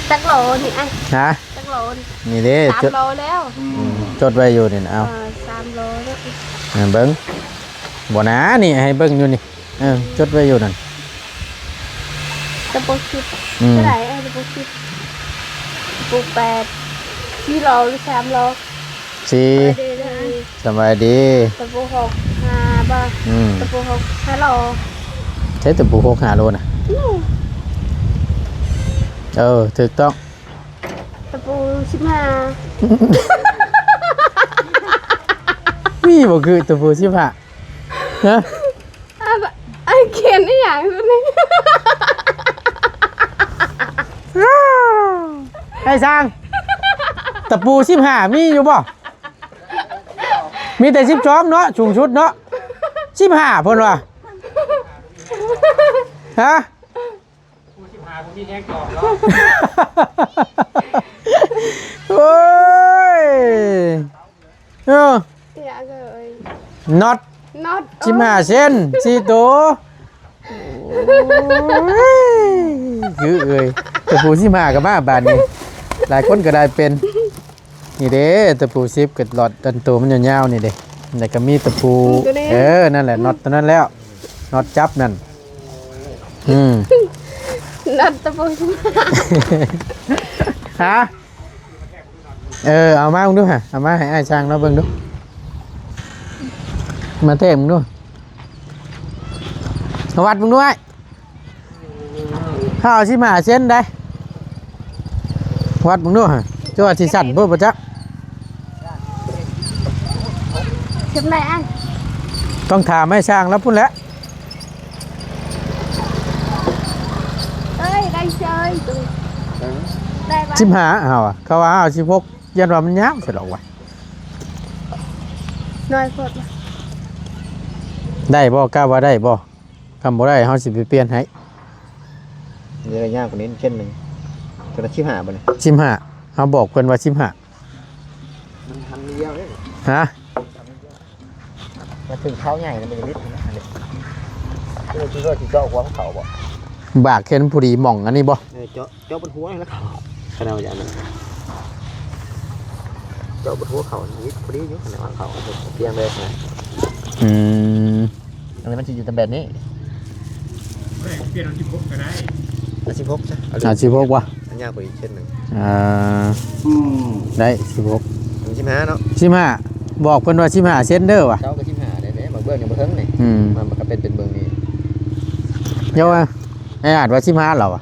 ຈັກໂລນີ້ອ້າຍ? ຮະ? ຈັກໂລນີ້? ນີ້ເດ້ ສາມໂລແລ້ວ. ອືມ ຈົດໄວ້ຢູ່ນີ້ນະ ເອົາ ເອີ ສາມໂລແລ້ວ. ເບິ່ງ ບໍ່ນາ ນີ້ໃຫ້ເບິ່ງຢູ່ນີ້. ເອີ ຈົດໄວ້ຢູ່ນັ້ນ ຕະປູສິບ. ອືມ ເທົ່າໃດ? ເອີ ຕະປູສິບ ຕະປູແປດ ສີ່ໂລຫຼືສາມໂລ? ສີ່. ສະບາຍດີ ຕະປູຫົກ ຫ້າບໍ? ອືມ ຕະປູຫົກ ຫ້າໂລ. ໃຊ້ຕະປູຫົກ ຫ້າໂລນະ? ອືມ ເອີ ຖືກຕ້ອງ. ຕະປູສິບຫ້າ ມີບໍ່ຄືຕະປູສິບຫ້າ? ຮະ? ອ່າ ໄອ້ຂຽນອີ່ຫຍັງຕົວນີ້? ໄອ້ຊ່າງ ຕະປູສິບຫ້າມີຢູ່ບໍ່? ມີແຕ່ສິບສອງເນາະ ສູງສຸດເນາະ ສິບຫ້າເພິ່ນວ່າ. ຮະ? ຜູ້ສິບຫ້າບໍ່ມີແຮງຕອບເນາະ. ໂອ້ຍ ເອີ ນັອດ ນັອດ ສິບຫ້າເຊັນ ສີ່ໂຕ. ໂອ້ຍ ຄືເອີຍ ຕະປູສິບຫ້າກໍມາບາດນີ້ ຫຼາຍຄົນກໍໄດ້ເປັນ. ນີ້ເດ້ ຕະປູສິບກໍລັອດອັນໂຕມັນຍາວໆນີ້ເດ້ ແລ້ວກໍມີຕະປູ ຕົວນີ້ ເອີ ນັ້ນແຫຼະ ນັອດຕົວນັ້ນແລ້ວ ນັອດຈັບນັ້ນ. ອືມ ນັອດຕະປູສິບຫ້າ ຮະ? ເອີ ເອົາມາເບິ່ງດູຫະ ເອົາມາໃຫ້ອ້າຍຊ່າງລາວເບິ່ງດູ ມາແທກເບິ່ງດູ ມາວັດເບິ່ງດູອ້າຍ. ເຮົາເອົາສິບຫ້າເຊັນໄດ໋ ວັດເບິ່ງດູຫະ ຈະວ່າຊິສັ້ນໂພດບໍ່ຈັກ ເຄັມໄດ້ອ້າຍ ຕ້ອງຖາມໃຫ້ຊ່າງລາວພຸ້ນແຫຼະ. ເອີຍ ໄດ້ເຊີຍ ໄດ້ບໍ່? ສິບຫ້າ ເຮົາອະ ເຂົາວ່າເຮົາເອົາສິບຫົກ ຢ້ານວ່າມັນຍາວຊະດອກວ່າ ນ້ອຍໂພດ. ໄດ້ບໍ່? ກະວ່າໄດ້ບໍ່? ຄັນບໍ່ໄດ້ ເຮົາຊິໄປປ່ຽນໃຫ້. ເວລາຍາວກວ່ານີ້ເສັ້ນໜຶ່ງ ຕົວລະສິບຫ້າບໍ່ນີ້? ສິບຫ້າ ເຮົາບອກເພິ່ນວ່າສິບຫ້າ ມັນຫັນດຽວເດ້. ຮະ? ມາເຖິງເຂົາໃຫຍ່ແລ້ວມັນຍັງນິດນະ ອັນນີ້ຄືວ່າຊິເຈາະຫົວເຂົາບໍ່? ບາກແຄ່ພໍດີໝ່ອງອັນນີ້ບໍ່? ເອີ ເຈາະ ເຈາະບົນຫົວນີ້ລະເຂົາ ຂະໜາດວ່າອັນນັ້ນ ເຈາະບົນຫົວເຂົານີ້ພໍດີຢູ່ ຂະໜາດວ່າເຂົາປ່ຽນເລີຍນະ. ອືມ ອັນນີ້ມັນຊິຢູ່ແຕ່ແບບນີ້ ບໍ່ໄດ້ ປ່ຽນເອົາສິບຫົກກໍໄດ້ ເອົາສິບຫົກຊະ ເອົາສິບຫົກວ່າ ອັນຍາວກວ່າອີກເສັ້ນໜຶ່ງ ອ່າ ອືມ ໄດ້ສິບຫົກ ສິບຫ້າເນາະ ສິບຫ້າ ບອກເພິ່ນວ່າສິບຫ້າເຊັນເດີວ່າ ເຈົ້າກໍສິບຫ້າໄດ້ແຫຼະ ມາເບິ່ງຍັງບໍ່ເຖິງນີ້ ອືມ ມັນກໍເປັນ ເປັນເບິ່ງນີ້ ເຈົ້າວ່າ ໄອ້ອາດວ່າສິບຫ້າແລ້ວວ່າ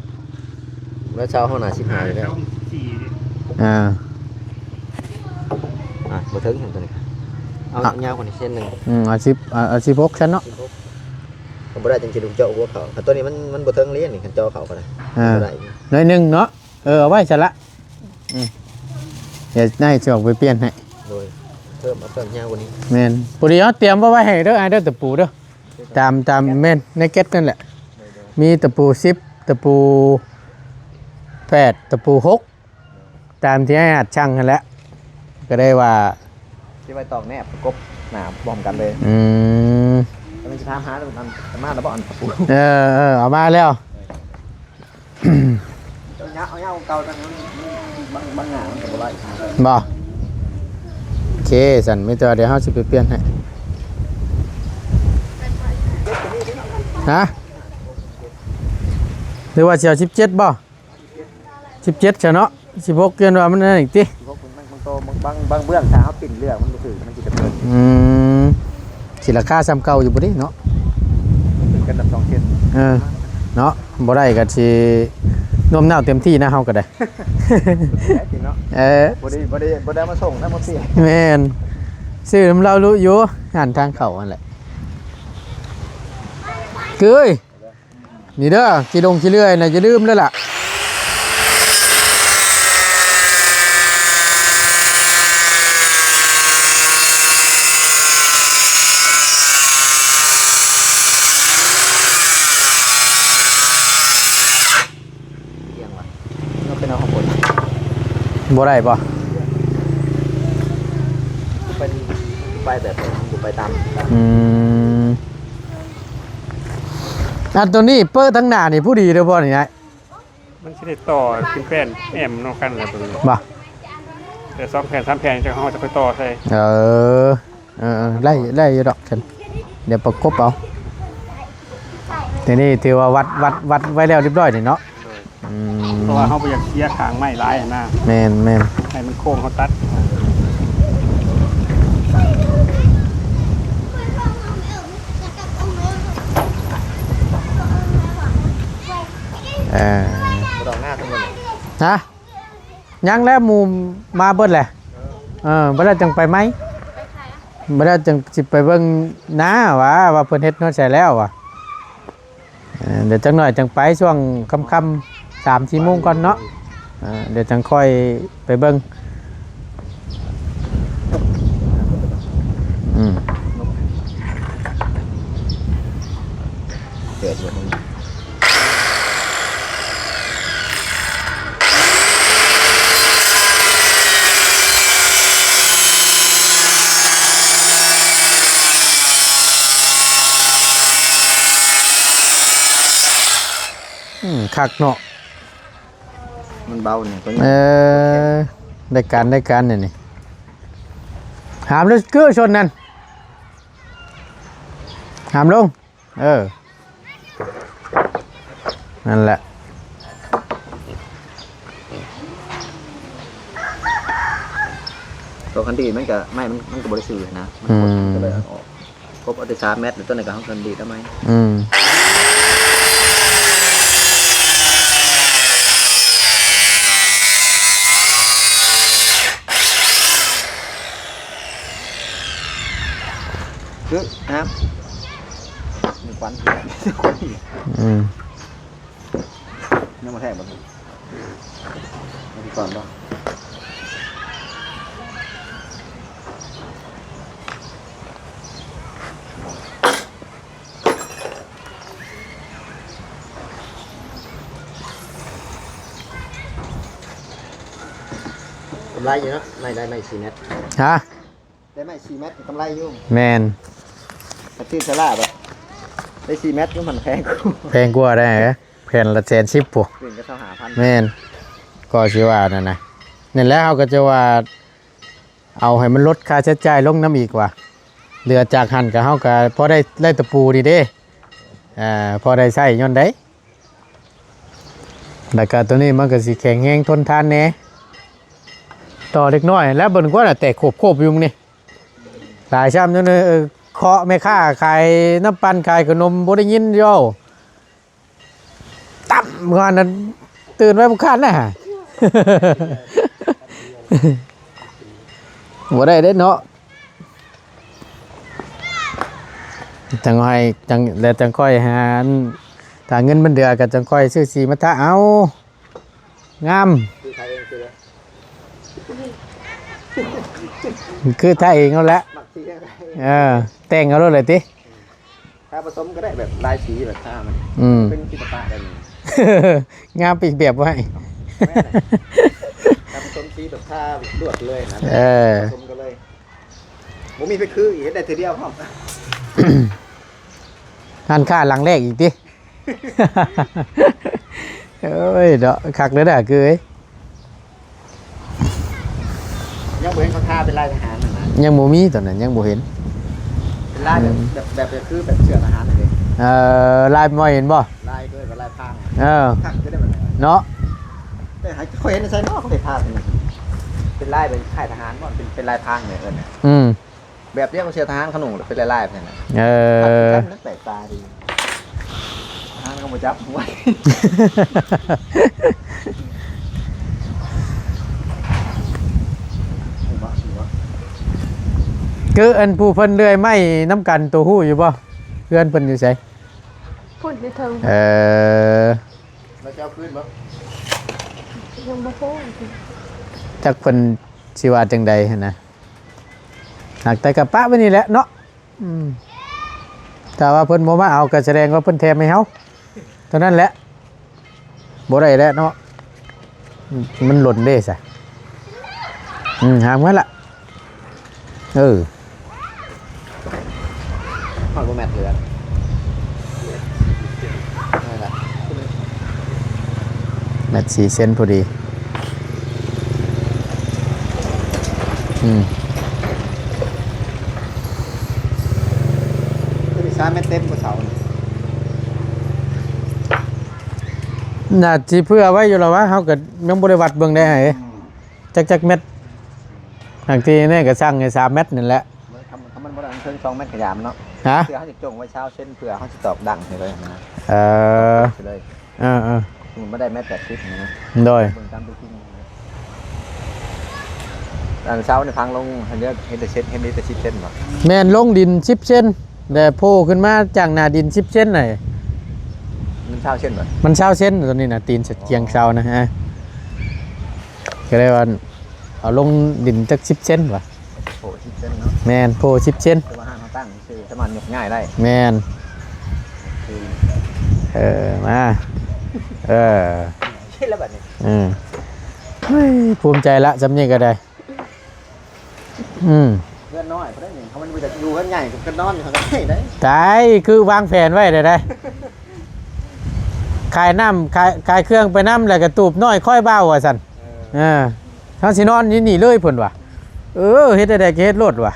ແລ້ວເຈົ້າເຮົາໜ້າສິບຫ້າຢູ່ແລ້ວ ອ່າ ອ່າ ບໍ່ເຖິງຫຍັງຕົວນີ້ ເອົາ ອ່ະ ຍາວກວ່ານີ້ເສັ້ນໜຶ່ງ ອືມ ເອົາສິບ ເອົາ ເອົາສິບຫົກຊັ້ນເນາະ ສິບຫົກ ຄັນບໍ່ໄດ້ຈັ່ງຊິລຸງເຈາະຫົວເຂົາ ຄັນຕົວນີ້ມັນ ມັນບໍ່ເຖິງເລີຍນີ້ ຄັນເຈາະເຂົາກໍໄດ້ ອ່າ ບໍ່ໄດ້ ໜ້ອຍໜຶ່ງເນາະ ເອີ ເອົາໄວ້ຊັ້ນລະ ອືມ ດຽວນາຍຊິອອກໄປປ່ຽນໃຫ້ ໂດຍ ເພີ່ມ ເອົາເພີ່ມຍາວກວ່ານີ້ ແມ່ນ ພໍດີເຮົາຕຽມໄວ້ໃຫ້ເດີ ອ້າຍເດີ ຕະປູເດີ ຕາມ ຕາມ ແມ່ນ ໃນແກັດນັ້ນແຫຼະ ມີຕະປູສິບ ຕະປູແປດ ຕະປູຫົກ ຕາມທີ່ອ້າຍອາດສັ່ງຫັ້ນແຫຼະ ກໍໄດ້ວ່າ ຊິໄວ້ຕອກແນບປະກົບໜ້າພ້ອມກັນເລີຍ ອືມ ກຳລັງຊິຖາມຫາ ອັນ ມາແລ້ວບໍ່ ອັນຕະປູ ເອີ ເອີ ເອົາມາແລ້ວ ເອົາຍາວ ເອົາຍາວເກົ່າ ບາງ ບາງໜ້າມັນກໍບໍ່ໄດ້ ບໍ່ ໂອເຄ ຊັ້ນມີແຕ່ວ່າດຽວເຮົາຊິໄປປ່ຽນໃຫ້ ຮະ ຫຼືວ່າຊິເອົາສິບເຈັດບໍ່? ສິບເຈັດຊະເນາະ ສິບຫົກ ຢ້ານວ່າມັນນັ້ນອີກຕິ ສິບຫົກ ມັນ ມັນໂຕ ບາງ ບາງ ບາງເບື້ອງ ຖ້າເຮົາປິ່ນເລືອກມັນບໍ່ຖືກ ມັນຊິກະເທີນ ອືມ ຊິລາຄາສ່ຳເກົ່າຢູ່ບໍ່ເດເນາະ ມັນຂຶ້ນກັນນຳສອງເສັ້ນ ເອີ ເນາະ ບໍ່ໄດ້ກໍຊິໜ່ວມໜາວເຕັມທີ່ນະ ເຮົາກໍໄດ້ ແລ້ວຊິ ເອີ ບໍ່ໄດ້ ບໍ່ໄດ້ ບໍ່ໄດ້ເອົາມາສົ່ງນະ ບໍ່ເສຍ. ແມ່ນ ຊື້ນຳລາວລຸຢູ່ຮ້ານທາງເຂົ້າຫັ້ນແຫຼະ. ເກີຍ ນີ້ເດີ ຂີ້ດົງຂີ້ເລື່ອຍນະ ຢ່າລືມເດີລະ. ບໍ່ໄດ້ບໍ່? ໄປ ໄປແບບ ບໍ່ໄປຕາມ. ອືມ ອັນໂຕນີ້ເປີະທາງໜ້ານີ້ຜູ້ດີເດີບໍ່ນີ້ອ້າຍ? ມັນຊິໄດ້ຕໍ່ຂຶ້ນແຜ່ນແອມນຳກັນແຫຼະໂຕນີ້. ບໍ່? ແຕ່ສອງແຜ່ນສາມແຜ່ນ ຈັ່ງເຮົາຈະຄ່ອຍຕໍ່ໃສ່. ເອີ ເອີໆ ໄດ້ ໄດ້ຢູ່ດອກ ດຽວປະກົບເອົາ. ທີນີ້ຖືວ່າວັດ ວັດ ວັດໄວ້ແລ້ວຮຽບຮ້ອຍນີ້ເນາະ. ອືມ ເພາະວ່າເຮົາບໍ່ຢາກເສຍຂ້າງໄມ້ຫຼາຍຫັ້ນນະ. ແມ່ນໆ ໃຫ້ມັນໂຄ້ງເຮົາຕັດ. ເອີ ບໍ່ຕ້ອງໜ້າທັງໝົດ. ຮະ? ຍັງແຫຼະ ໝູ່ມາເບິດແຫຼະ. ເອີ ບໍ່ໄດ້ຈັ່ງໄປໃໝ່. ບໍ່ໄດ້ຈັ່ງຊິໄປເບິ່ງນາວ່າ ວ່າເພິ່ນເຮັດຮອດໃສແລ້ວວ່າ. ເອີ ດຽວຈັກໜ້ອຍຈັ່ງໄປ ຊ່ວງຄ່ຳໆ ສາມສີ່ໂມງກ່ອນເນາະ. ເອີ ດຽວຈັ່ງຄ່ອຍໄປເບິ່ງ. ອືມ ເກີດຢູ່ ອືມ ຄັກເນາະ ມັນເບົານີ້. ເອີ ໄດ້ການ ໄດ້ການນີ້ ຫາມເລີຍ ເກືອຊົນນັ້ນ ຫາມລົງ. ເອີ ນັ້ນແຫຼະ ຕົວຄັນດີດມັນກະ ໄມ້ມັນ ມັນກະບໍ່ໄດ້ຊື່ນະ. ອືມ ມັນກະເລີຍເອົາອອກ ຄົບເອົາແຕ່ສາມແມັດ ແລ້ວຕົວນັ້ນກະເຮົາຄັນດີດເອົາໃໝ່. ອືມ ຄືນະ ມີຄວັນ ຄວັນ. ອືມ ຍັງບໍ່ແທກບໍ່? ມີຄວັນບໍ່? ກຳໄລຢູ່ເນາະ ໄມ້ໄດ້ໄມ້ສີ່ແມັດ. ຮະ? ໄດ້ໄມ້ສີ່ແມັດກຳໄລຢູ່. ແມ່ນ ຖ້າຊື້ສາລາແບບໄດ້ສີ່ແມັດ ມັນແພງກວ່າ ແພງກວ່າໄດ໋ ແຜ່ນລະແສນສິບພຸ້ນ ແມ່ນ ກໍຊິວ່ານັ້ນນະ. ນັ້ນແຫຼະ ເຮົາກໍຈະວ່າ ເອົາໃຫ້ມັນລົດຄ່າໃຊ້ຈ່າຍລົງນຳອີກວ່າ ເຫຼືອຈາກຫັ້ນກໍເຮົາກໍພໍໄດ້ ໄດ້ຕະປູນີ້ເດ້ ອ່າ ພໍໄດ້ໃຊ້ຍ້ອນໃດ. ແລ້ວກໍໂຕນີ້ມັນກໍຊິແຂງແຮງທົນທານແດ່ ຕໍ່ເລັກນ້ອຍແລ້ວ. ເບິ່ງກ່ອນນະ ແຕກໂຄບໆຢູ່ນີ້ ຫຼາຍຊ້ຳຢູ່ນີ້. ເອີ ເຄາະແມ່ຄ້າຂາຍນ້ຳປັ່ນຂາຍຂະໜົມບໍ່ໄດ້ຍິນຢູ່. ຕຳກ່ອນນັ້ນ ຕື່ນໄວ້ບໍ່ຄານນະ ບໍ່ໄດ້ເດ້ເນາະ. ຈັ່ງໃຫ້ ຈັ່ງ ແລ້ວຈັ່ງຄ່ອຍຫາ ຖ້າເງິນມັນເຫຼືອກໍຈັ່ງຄ່ອຍຊື້ສີມາທາເອົາ. ງາມ ຄືທາເອງເອົາແຫຼະ. ເອີ ແຕ່ງເອົາໂລດເລີຍຕິ. ທາປະສົມກໍໄດ້ ແບບລາຍສີແບບທາມັນ ອືມ ເປັນສິລະປະໄດ້. ງາມໄປອີກແບບໄວ້ ແມ່ນແຫຼະ ທາປະສົມສີແບບທາລວດເລີຍນະ. ເອີ ປະສົມກັນເລີຍ ບໍ່ມີໄປຄືອີກ ເຮັດໄດ້ເທື່ອດຽວພ້ອມ. ຮ້ານຄ້າຫຼັງແລກອີກຕິ. ໂອ້ຍເນາະ ຄັກເລີຍນະ ຄືເອີຍ. ຍັງບໍ່ເຫັນເຂົາທາເປັນລາຍທະຫານຫັ້ນນະ. ຍັງບໍ່ມີ ຕອນນັ້ນຍັງບໍ່ເຫັນ ເປັນລາຍແບບ ອືມ ແບບ ແບບ ແບບຄືແບບເສື້ອທະຫານນັ້ນເດ້. ເອີ ລາຍບໍ່ເຫັນບໍ່? ລາຍເອີ້ນວ່າລາຍພາງ. ເອີ ຄັກຢູ່ເດ້ແບບນັ້ນເນາະ. ແຕ່ໃຫ້ຂ້ອຍເຫັນໃນໄສເນາະ ເຂົາເຮັດທາເປັນ ເປັນລາຍ ເປັນຄ້າຍທະຫານບໍ່? ເປັນ ເປັນລາຍພາງແບບເອີ້ນນະ. ອືມ ແບບດຽວກັບເສື້ອທະຫານຂະໜຸ່ງ ເປັນລາຍໆ ແບບນັ້ນນະ. ເອີ ຄັກຄືກັນນະ ແປກຕາດີ. ທະຫານເຂົາບໍ່ຈັບຫົວ. ເ ຄືອັນຜູ້ເພິ່ນເລື່ອຍໄມ້ນຳກັນ ໂຕຮູ້ຢູ່ບໍ່? ເຮືອນເພິ່ນຢູ່ໃສ? ພຸ້ນຢູ່ເທິງ. ເອີ ແລ້ວຈະເອົາຄືນບໍ່? ຍັງບໍ່ຮູ້. ຈັກເພິ່ນຊິວ່າຈັ່ງໃດຫັ້ນນະ. ຫາກແຕ່ກະປະໄວ້ນີ້ແຫຼະເນາະ. ອືມ ຖ້າວ່າເພິ່ນບໍ່ມາເອົາ ກໍສະແດງວ່າເພິ່ນແຖມໃຫ້ເຮົາເທົ່ານັ້ນແຫຼະ. ບໍ່ໄດ້ແລ້ວເນາະ ມັນຫຼົ່ນເດ້ຊະ. ອືມ ຫາມກັນລະ. ເອີ ຮອດບໍ່ແມັດເຫຼືອ ນັ້ນລະ ແມັດສີ່ເຊັນພໍດີ. ອືມ ຕົວນີ້ສາມແມັດເຕັມບໍ່ເສົານີ້? ໜ້າຊິເຜື່ອໄວ້ຢູ່ລະວະ ເຮົາກໍຍັງບໍ່ໄດ້ວັດເບິ່ງໄດ້. ອືມ ຈັກ ຈັກແມັດ? ທາງທີ່ແນ່ກໍສັ່ງໃຫ້ສາມແມັດນັ້ນແຫຼະ. ຄັນ ຄັນມັນບໍ່ໄດ້ເຖິງສອງແມັດກໍຢ່າມັນເນາະ. ຮະ? ເພື່ອເຮົາຊິຈົ່ງໄວ້ຊາວເຊັນ ເພື່ອເຮົາຊິຕອກດັງໃຫ້ເລີຍນະ. ເອີ ເອີ ເອີ ມັນບໍ່ໄດ້ແມັດແປດສິບນະ. ໂດຍ ເບິ່ງຕາມຕົວຈິງ. ອັນເສົານີ້ພັງລົງ ເຮັດ ເຮັດໄດ້ເຊັນ ເຮັດໄດ້ສິບເຊັນບໍ່? ແມ່ນ ລົງດິນສິບເຊັນ ແລ້ວໂຜ່ຂຶ້ນມາຈາກໜ້າດິນສິບເຊັນໃດ. ມັນຊາວເຊັນບໍ່? ມັນຊາວເຊັນ ຕົວນີ້ນະ ຕີນສະກຽງເສົານະ. ອ່າ ກໍເລີຍວ່າເອົາລົງດິນຈັກສິບເຊັນວ່າ. ໂອ້ ສິບເຊັນເນາະ. ແມ່ນ ໂຜ່ສິບເຊັນ ແຕ່ວ່າຫາກເຮົາຕັ້ງຊື່ສາມາດຍົກຍ້າຍໄດ້. ແມ່ນ ເອີ ມາ ເອີ ເຮັດແລ້ວບັດນີ້. ອືມ ເຮີ້ຍ ພູມໃຈລະ ສ່ຳນີ້ກໍໄດ້. ອືມ ເຮືອນນ້ອຍບໍ່ໄດ້ນີ້ ເຮົາມັນບໍ່ຢາກຢູ່ເຮືອນໃຫຍ່ ກໍນອນຢູ່ຫັ້ນກໍໄດ້. ຕາຍ ຄືວາງແຜນໄວ້ໄດ້ ໄດ້ ຂາຍນ້ຳ ຂາຍ ຂາຍເຄື່ອງໄປນຳ ແລ້ວກໍຕູບນ້ອຍຄ່ອຍເບົາວ່າຊັ້ນ. ເອີ ເອີ ເຮົາຊິນອນຢູ່ນີ້ເລີຍເພິ່ນວ່າ. ເອີ ເຮັດແນວໃດກໍເຮັດໂລດວ່າ.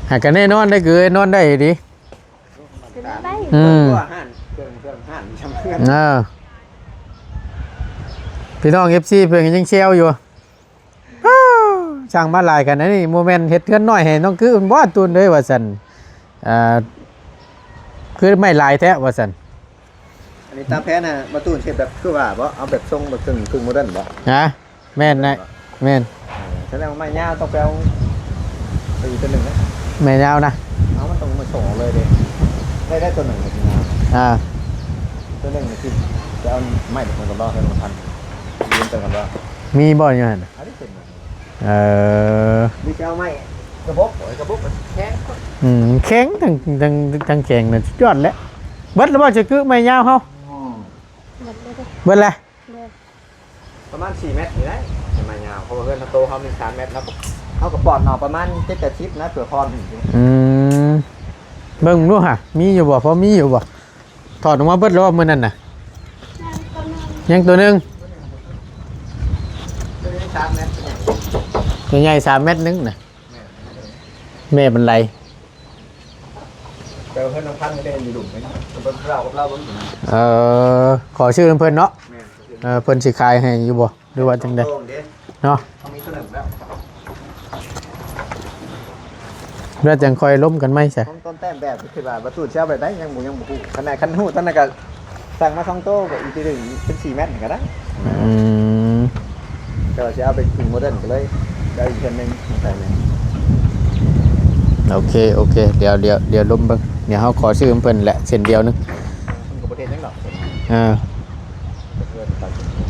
ຫາກະແນ່ນອນໄດ້ ຄືນອນໄດ້ດີ. ອືມ ເຄື່ອງ ເຄື່ອງຮ້ານ ເອີ ພີ່ນ້ອງເອັຟຊີເພິ່ນກໍຍັງແຊວຢູ່. ຊ່າງມາຫຼາຍຂະໜາດນີ້ ບໍ່ແມ່ນເຮັດເຮືອນນ້ອຍໃຫ້ນ້ອງກື້ບໍ່ ຕູນເອີຍ ວ່າຊັ້ນ. ອ່າ ຄືໄມ້ຫຼາຍແທ້ ວ່າຊັ້ນ. ອັນນີ້ຕາມແຜນນະ ບໍ່ ຕູນເຮັດແບບຄືວ່າບໍ່ ເອົາແບບຊົງແບບກຶ່ງ ກຶ່ງໂມເດີນບໍ່? ຮະ? ແມ່ນນະ ແມ່ນ. ເອີ ສະແດງວ່າໄມ້ຍາວຕ້ອງໄປເອົາອີກຕົວໜຶ່ງນະ ໄມ້ຍາວນະ. ເອົາ ມັນຕ້ອງມາສົ່ງເອົາເລີຍເດ້. ໄດ້ ໄດ້ຕົວໜຶ່ງນະ ອ່າ ຕົວໜຶ່ງນະ ຊິໄປເອົາໄມ້ຕົວນັ້ນກ່ອນ ລອໃຫ້ມັນທັນ ຢືມຕົວນັ້ນກ່ອນ ມີບໍ່ຢູ່ຫັ້ນ? ອັນນີ້ເປັນ ເອີ ມີແຕ່ເອົາໄມ້ກະບົກ ໂອ້ຍ ກະບົກມັນແຂງ. ອືມ ແຂງ ທັງ ທັງ ທັງແຂງນະ ສຸດຍອດແຫຼະ. ເບິດແລ້ວບໍ່ ຈະກຶໄມ້ຍາວເຮົາ? ອືມ ເບິດແລ້ວເດ້ ເບິດແລ້ວ. ໂດຍ ປະມານສີ່ແມັດນີ້ແຫຼະ ໄມ້ຍາວ ເພາະວ່າເຮືອນໂຕເຮົາມີສາມແມັດ ເຮົາກໍ ເຮົາກໍປ່ອນເອົາປະມານເຈັດແປດສິບນະ ເພື່ອຄອນ. ອືມ ເບິ່ງດູຫາ ມີຢູ່ບໍ່ ພໍມີຢູ່ບໍ່? ຖອດອອກມາເບິດແລ້ວມື້ນັ້ນນະ? ຍັງຕົວໜຶ່ງ ຕົວໃຫຍ່ສາມແມັດໜຶ່ງນະ. ແມ່ມັນໄຫຼ ແຕ່ວ່າເຮືອນນ້ອງພັນນີ້ໄດ້ຢູ່ລຸ່ມ ເພິ່ນເລົ່າກັບລາວເບິ່ງ. ເອີ ຂໍຊື້ນຳເພິ່ນເນາະ. ແມ່ນ ເອີ ເພິ່ນຊິຂາຍໃຫ້ຢູ່ບໍ່ ຫຼືວ່າຈັ່ງໃດເນາະ? ເຮົາມີຕົວໜຶ່ງແລ້ວ ແລ້ວຈັ່ງຄ່ອຍລົມກັນໃໝ່ຊະ. ຂອງຕົ້ນແຕ້ມແບບ ຄືວ່າບໍ່ ຕູນຊິເອົາແບບໃດ ຍັງບໍ່ ຍັງບໍ່ຮູ້. ຄັນໄດ້ ຄັນຮູ້ຕອນນັ້ນກໍ ສັ່ງມາສອງໂຕ ກໍອີກທີໜຶ່ງເປັນສີ່ແມັດກໍໄດ້. ອືມ ແຕ່ວ່າຊິເອົາໄປກິນໂມເດີນກໍເລີຍ ໄດ້ອີກເທື່ອໜຶ່ງໃສ່ແມ່. ໂອເຄ ໂອເຄ ດຽວ ດຽວ ດຽວລົມເບິ່ງ ດຽວເຮົາຂໍຊື້ນຳເພິ່ນແຫຼະ ເສັ້ນດຽວໜຶ່ງ. ມັນກໍບໍ່ໄດ້ຫຍັງດອກ. ເອີ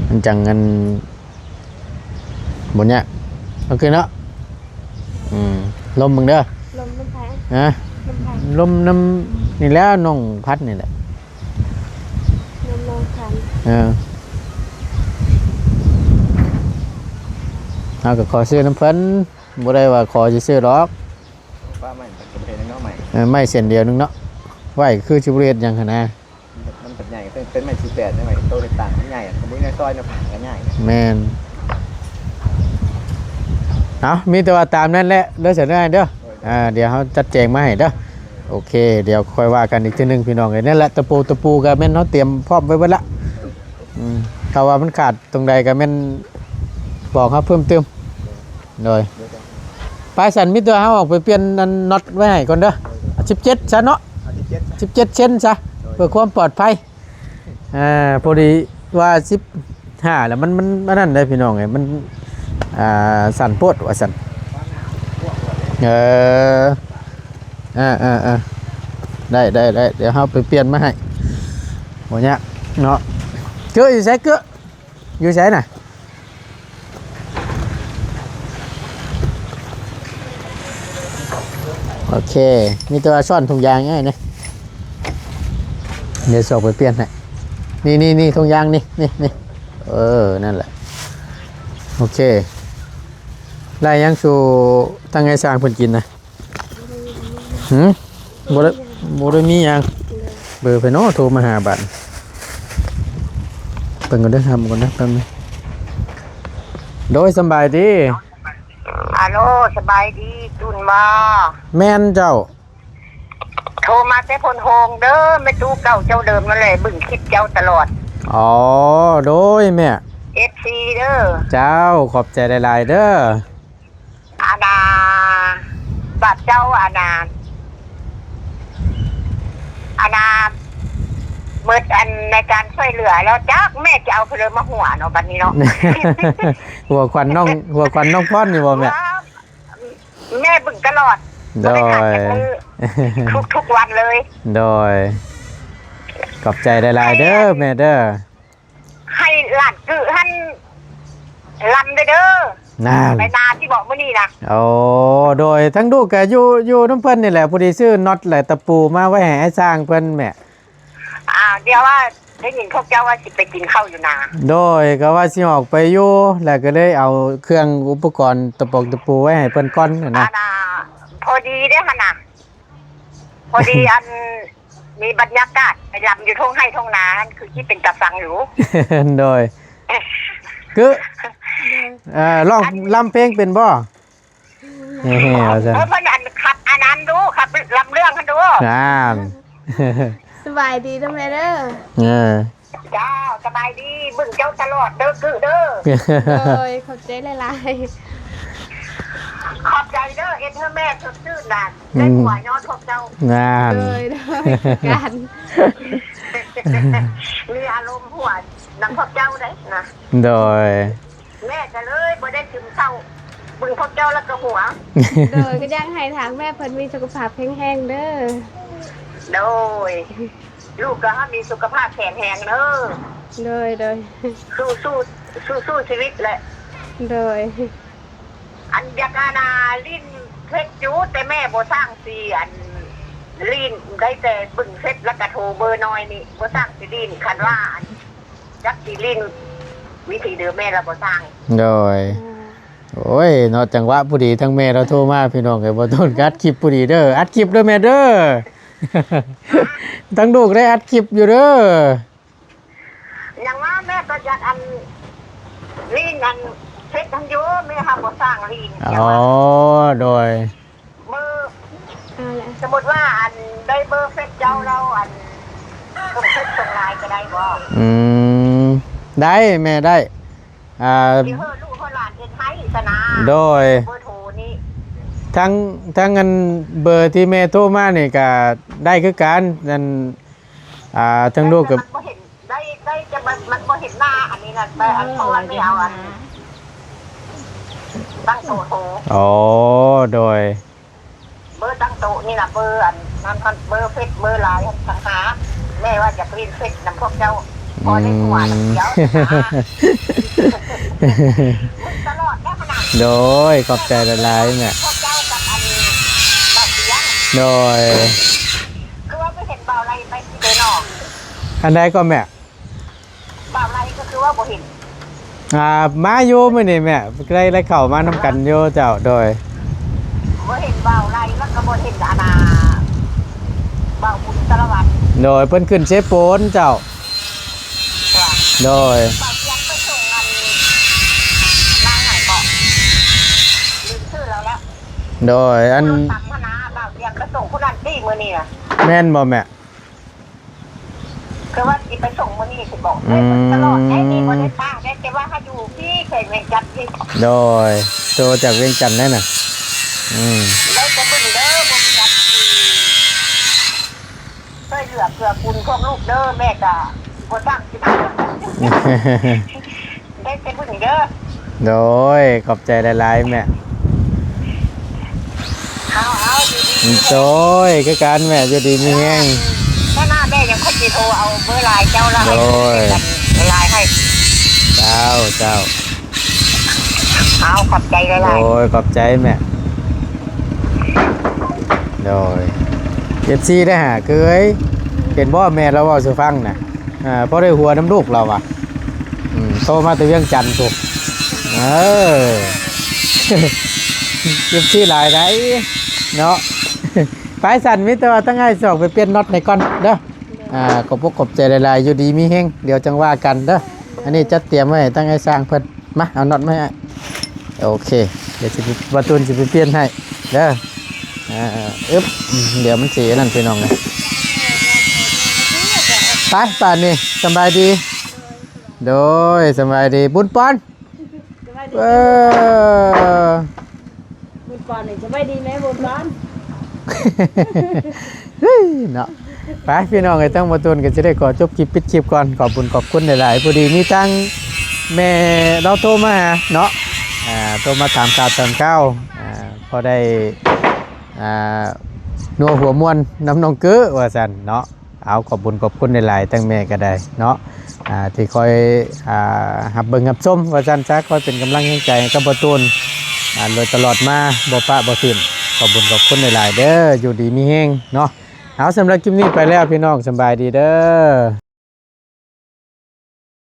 ມັນຈັ່ງອັນ ບໍ່ຍາກ ໂອເຄເນາະ. ອືມ ລົມເບິ່ງເດີ. ລົມນຳໃຜ? ຮະ? ລົມໃຜ? ລົມນຳນີ້ແຫຼະ ນ້ອງພັດນີ້ແຫຼະ. ນຳນ້ອງພັດ. ເອີ ເຮົາກໍຂໍຊື້ນຳເພິ່ນ ບໍ່ໄດ້ວ່າຂໍຊິຊື້ດອກ. ເອີ ໄມ້ເສັ້ນດຽວໜຶ່ງເນາະ ໄວ້ຄືຊິບໍ່ໄດ້ເຮັດຫຍັງຫັ້ນນະ. ມັນ ມັນເປັນໃຫຍ່ ເປັນ ເປັນໄມ້ສີ່ແປດ ໄມ້ໂຕເຮັດຕ່າງ ມັນໃຫຍ່ ກໍບໍ່ແມ່ນຊອຍນະ ກໍງ່າຍ. ແມ່ນ. ເອົາ ມີແຕ່ວ່າຕາມນັ້ນແຫຼະ ເດີ ສະເໜີໃຫ້ເດີ. ອ່າ ດຽວເຮົາຈັດແຈງມາໃຫ້ເດີ. ໂອເຄ ດຽວຄ່ອຍວ່າກັນອີກເທື່ອໜຶ່ງ ພີ່ນ້ອງເອີຍ. ນັ້ນແຫຼະ ຕະປູ ຕະປູກໍແມ່ນເຮົາຕຽມພ້ອມໄວ້ເບິດລະ. ອືມ ຖ້າວ່າມັນຂາດຕົງໃດກໍແມ່ນບອກເຮົາເພີ່ມຕື່ມ. ໂດຍ ໄປຊັ້ນ ມີແຕ່ເຮົາອອກໄປປ່ຽນອັນນັອດໄວ້ໃຫ້ກ່ອນເດີ. ສິບເຈັດຊະເນາະ ສິບເຈັດເຊັນຊະ ເພື່ອຄວາມປອດໄພ. ອ່າ ພໍດີວ່າສິບຫ້າແລ້ວ ມັນ ມັນອັນນັ້ນເດ້ພີ່ນ້ອງເອີຍ ມັນ ອ່າ ສັ້ນໂພດວ່າຊັ້ນ. ເອີ ເອີໆໆ ໄດ້ໆໆ ດຽວເຮົາໄປປ່ຽນມາໃຫ້ ບໍ່ຍາກເນາະ. ເກືອຢູ່ໃສ ເກືອ ຢູ່ໃສນະ? ໂອເຄ ມີແຕ່ວ່າຊ້ອນຖົງຢາງໃຫ້ນີ້ ດຽວຊອກໄປປ່ຽນໃຫ້. ນີ້ໆໆ ຖົງຢາງນີ້ ນີ້ໆ ເອີ ນັ້ນແຫຼະ. ໂອເຄ ໄດ້ຫຍັງສູ່ທາງໄອ້ຊ່າງເພິ່ນກິນນະ? ຫື? ບໍ່ໄດ້ ບໍ່ໄດ້ມີຫຍັງ. ເບີໃຜເນາະໂທມາຫາບາດ? ເບິ່ງກ່ອນເດີ ຖາມກ່ອນເດີ ແປັບໜຶ່ງ. ໂດຍ ສຳບາຍດີ. ອາໂລ ສະບາຍດີ ຕຸນບໍ່? ແມ່ນເຈົ້າ. ໂທມາແຕ່ໂພນໂຮງເດີ ແມ່ຕູ້ເກົ່າເຈົ້າເດີມນັ້ນແຫຼະ ເບິ່ງຄລິບເຈົ້າຕະຫຼອດ. ອໍ ໂດຍແມ່ ເອັຟຊີເດີ. ເຈົ້າ ຂອບໃຈຫຼາຍໆເດີ. ອັນນ່າ ບາດເຈົ້າ ອັນນ່າ ອັນນ່າ ໝົດອັນໃນການຊ່ວຍເຫຼືອແລ້ວ ຈັກແມ່ຈະເອົາຜູ້ໃດມາຫົວເນາະ ບັດນີ້ເນາະ. ຫົວຂວັນນ້ອງ ຫົວຂວັນນ້ອງພອນນີ້ບໍ່ແມ່? ແມ່ເບິ່ງຕະຫຼອດ ໂດຍ ບໍ່ໄດ້ຂາດຈັກມື້ ທຸກໆວັນເລີຍ. ໂດຍ ຂອບໃຈຫຼາຍໆເດີແມ່ເດີ. ໃຫ້ຫຼານກື້ຫັ້ນລຳເດີ ນັ້ນ ໄປນາຊິບອກມື້ນີ້ນະ. ໂອ້ ໂດຍ ທັງລູກກະຢູ່ ຢູ່ນຳເພິ່ນນີ້ແຫຼະ ພໍດີຊື້ນັອດ ແລະ ຕະປູມາໄວ້ໃຫ້ອ້າຍຊ່າງເພິ່ນແມ່. ອ່າ ດຽວວ່າໄດ້ຍິນພວກເຈົ້າວ່າຊິໄປກິນເຂົ້າຢູ່ນາ. ໂດຍ ກະວ່າຊິອອກໄປຢູ່ ແລະ ກະເລີຍເອົາເຄື່ອງອຸປະກອນຕະປອກຕະປູໄວ້ໃຫ້ເພິ່ນກ່ອນຫັ້ນນະ. ອັນນ່າ ພໍດີເດ້ຫັ້ນນະ ພໍດີອັນ ມີບັນຍາກາດໄປລຳຢູ່ທົ່ງໄຮ່ທົ່ງນາຫັ້ນ ຄືຊິເປັນຕາຟັງຢູ່. ໂດຍ ຄື ເອີ ຮ້ອງ ອັນ ລຳເພງເປັນບໍ່? ເອີ ວ່າຊັ້ນ ເອີ ເພິ່ນອັນຂັບອັນນັ້ນດູ ຂັບລຳເລື່ອງຫັ້ນດູ. ນັ້ນ ສະບາຍດີເດີແມ່ເດີ. ເອີ ເຈົ້າ ສະບາຍດີ ເບິ່ງເຈົ້າຕະຫຼອດເດີ ກື້ເດີ. ໂດຍ ຂອບໃຈຫຼາຍໆ. ຂອບໃຈເດີ ເຮັດໃຫ້ແມ່ສົດຊື່ນນະ ໄດ້ຜົວຍ້ອນພວກເຈົ້າ. ນັ້ນ ໂດຍ ໂດຍ ຄືກັນ ມີອາລົມຫົວນຳພວກເຈົ້າໄດ້ນະ. ໂດຍ ແມ່ກະເລີຍບໍ່ໄດ້ຊຶມເສົ້າ ເບິ່ງພວກເຈົ້າແລ້ວກະຫົວ. ໂດຍ ກະຢາກໃຫ້ທາງແມ່ເພິ່ນມີສຸຂະພາບແຂງແຮງເດີ. ໂດຍ ລູກກະໃຫ້ມີສຸຂະພາບແຂງແຮງເດີ. ໂດຍ ໂດຍ ສູ້ໆ ສູ້ໆຊີວິດແຫຼະ. ໂດຍ ອັນຢາກອັນນ່າຫຼິ້ນເຟສຢູ່ ແຕ່ແມ່ບໍ່ຊ່າງຊິອັນຫຼິ້ນ ໄດ້ແຕ່ເບິ່ງເຟສ ແລ້ວກະໂທເບີນ້ອຍນີ້ ບໍ່ຊ່າງຊິຫຼິ້ນ ຄັນວ່າອັນ ຈັກຊິຫຼິ້ນວິທີເດີແມ່ລະບໍ່ຊ່າງ. ໂດຍ ໂອ້ຍເນາະ ຈັງຫວະພໍດີ ທັງແມ່ລາວໂທມາ ພີ່ນ້ອງເອີຍ ບໍ່ໂດນກະອັດຄລິບພໍດີເດີ ອັດຄລິບເດີແມ່ເດີ. ທັງລູກໄດ້ອັດຄລິບຢູ່ເດີ. ຫຍັງວ່າແມ່ກະຢາກອັນຫຼິ້ນອັນເຟສຫັ້ນຢູ່ ແມ່ຫາບໍ່ຊ່າງຫຼິ້ນ. ອໍ ໂດຍ ເບີ ເອົາລະ ສົມມຸດວ່າອັນໄດ້ເບີເຟສເຈົ້າແລ້ວ ອັນສົ່ງເຟສສົ່ງລາຍກະໄດ້ບໍ່? ອືມ ໄດ້ແມ່ໄດ້. ອ່າ ຊິເຮີລູກເຮີຫຼານເຮັດໃຫ້ຊະນາ. ໂດຍ ເບີໂທນີ້ ທັງ ທັງອັນເບີທີ່ແມ່ໂທມານີ້ກະໄດ້ຄືກັນ. ອັນ ອ່າ ທັງລູກກະ ແຕ່ມັນບໍ່ເຫັນ ໄດ້ ໄດ້ ແຕ່ມັນ ມັນບໍ່ເຫັນໜ້າ ອັນນີ້ນະ ແຕ່ອັນ ເອີ ເພາະວ່າແມ່ເອົາອັນຕັ້ງໂຕະໂທ. ອໍ ໂດຍ ເບີຕັ້ງໂຕະນີ້ນະ ເບີອັນນັ້ນ ເບີເຟສເບີລາຍຫັ້ນຕ່າງຫາກ ແມ່ວ່າຢາກຫຼິ້ນເຟສນຳພວກເຈົ້າ ພໍໄດ້ຫົວນຳເຈົ້ານະ. ມຶນຕະຫຼອດແລ້ວຂະໜາດ ໂດຍ ຂອບໃຈຫຼາຍໆແມ່ ພວກເຈົ້າກັບອັນບ່າວເຊຍ. ໂດຍ ຄືວ່າໄປເຫັນບ່າວໄລໄປຊິເດເນາະ. ອັນໃດກໍແມ່? ບ່າວໄລກໍຄືວ່າບໍ່ເຫັນ. ອ່າ ມາຢູ່ມື້ນີ້ແມ່ ໄດ້ ໄດ້ເຂົ້າມານຳກັນຢູ່ເຈົ້າ. ໂດຍ ບໍ່ເຫັນບ່າວໄລ ແລ້ວກໍບໍ່ເຫັນອັນນ່າ ບ່າວບຸນສາລະວັນ. ໂດຍ ເພິ່ນຂຶ້ນເຊໂປນເຈົ້າ. ໂດຍ ບ່າວຕຽງໄປສົ່ງອັນນາງຫຍັງເກາະ ລືມຊື່ລາວແລ້ວ. ໂດຍ ອັນ ຕຳຫັ້ນນະ ບ່າວຕຽງໄປສົ່ງຜູ້ນັ້ນຕິມື້ນີ້ນະ. ແມ່ນບໍ່ແມ່? ຄືວ່າຊິໄປສົ່ງມື້ນີ້ຊິບອກ. ອືມ ຕະຫຼອດໄດ້ນີ້ບໍ່ໄດ້ປະໄດ້ ແຕ່ວ່າເຮົາຢູ່ພີ້ແຂວງວຽງຈັນພີ້. ໂດຍ ໂທຈາກວຽງຈັນໄດ້ນະ. ອືມ ໄດ້ແຕ່ເບິ່ງເດີ ບໍ່ມີອັນຊິຊ່ວຍເຫຼືອເກືອກຸນພວກລູກເດີ ແມ່ກະບໍ່ຊ່າງຊິ ໄດ້ແຕ່ບຸນເດີ. ໂດຍ ຂອບໃຈຫຼາຍໆແມ່. ໂດຍ ຄືກັນແມ່ ຢູ່ດີມີແຮງ. ເມື່ອໜ້າແມ່ຍັງຄ່ອຍຊິໂທເອົາເບີ LINE ເຈົ້າ ລະໃຫ້ ໂດຍ ເປັນ LINE ໃຫ້. ເຈົ້າ ເຈົ້າ. ເອົາ ຂອບໃຈຫຼາຍໆ. ໂດຍ ຂອບໃຈແມ່. ໂດຍ ເອັຟຊີ ໄດ້ຫາເຄີຍເຫັນບໍ່ ແມ່ລາວເວົ້າສູ່ຟັງນະ. ອ່າ ພໍໄດ້ຫົວນຳລູກລາວວ່າ ອືມ ໂທມາແຕ່ວຽງຈັນພຸ້ນ. ເອີ ເອັຟຊີ ຫຼາຍໃດເນາະ. ໄປຊັ້ນ ມີແຕ່ວ່າທາງອ້າຍຊອກໄປປ່ຽນນັອດໃຫ້ກ່ອນເດີ. ອ່າ ຂອບອົກຂອບໃຈຫຼາຍໆ ຢູ່ດີມີແຮງ ດຽວຈັ່ງວ່າກັນເດີ. ອັນນີ້ຈັດຕຽມໄວ້ໃຫ້ທາງອ້າຍຊ່າງເພິ່ນ. ມາ ເອົານັອດມາໃຫ້ອ້າຍ. ໂອເຄ ດຽວຊິ ບ່າວຕູນຊິໄປປ່ຽນໃຫ້ເດີ. ອ່າ ອຶບ ດຽວມັນຊິອັນນັ້ນ ພີ່ນ້ອງ. ໄປ ບາດນີ້ ສະບາຍດີ. ໂດຍ ສະບາຍດີ ບຸນປອນ. ສະບາຍດີ ເອີ ບຸນປອນນີ້. ສະບາຍດີແມ່ບຸນປອນ. ເຮີ້ຍ ເນາະ. ໄປ ພີ່ນ້ອງເອີຍ ທາງບ່າວຕູນກໍຊິໄດ້ຂໍຈົບຄລິບ ປິດຄລິບກ່ອນ. ຂອບບຸນຂອບຄຸນຫຼາຍໆ. ພໍດີມີທາງແມ່ລາວໂທມາຫາເນາະ. ອ່າ ໂທມາຖາມຂ່າວຖາມຄາວ. ອ່າ ພໍໄດ້ ອ່າ ນົວຫົວມ່ວນນຳນ້ອງເກີວ່າຊັ້ນເນາະ. ເອົາ ຂອບບຸນຂອບຄຸນຫຼາຍໆ ທາງແມ່ກໍໄດ້ເນາະ ອ່າ ທີ່ຄອຍ ອ່າ ຮັບເບິ່ງຮັບຊົມວ່າຊັ້ນຊະ ຄອຍເປັນກຳລັງແຮງໃຈໃຫ້ກັບບ່າວຕູນ ອ່າ ໂດຍຕະຫຼອດມາ ບໍ່ປະບໍ່ຖິ້ມ. ຂອບບຸນຂອບຄຸນຫຼາຍໆເດີ ຢູ່ດີມີແຮງເນາະ. ເອົາ ສຳລັບຄລິບນີ້ໄປແລ້ວ ພີ່ນ້ອງ ສະບາຍດີເດີ.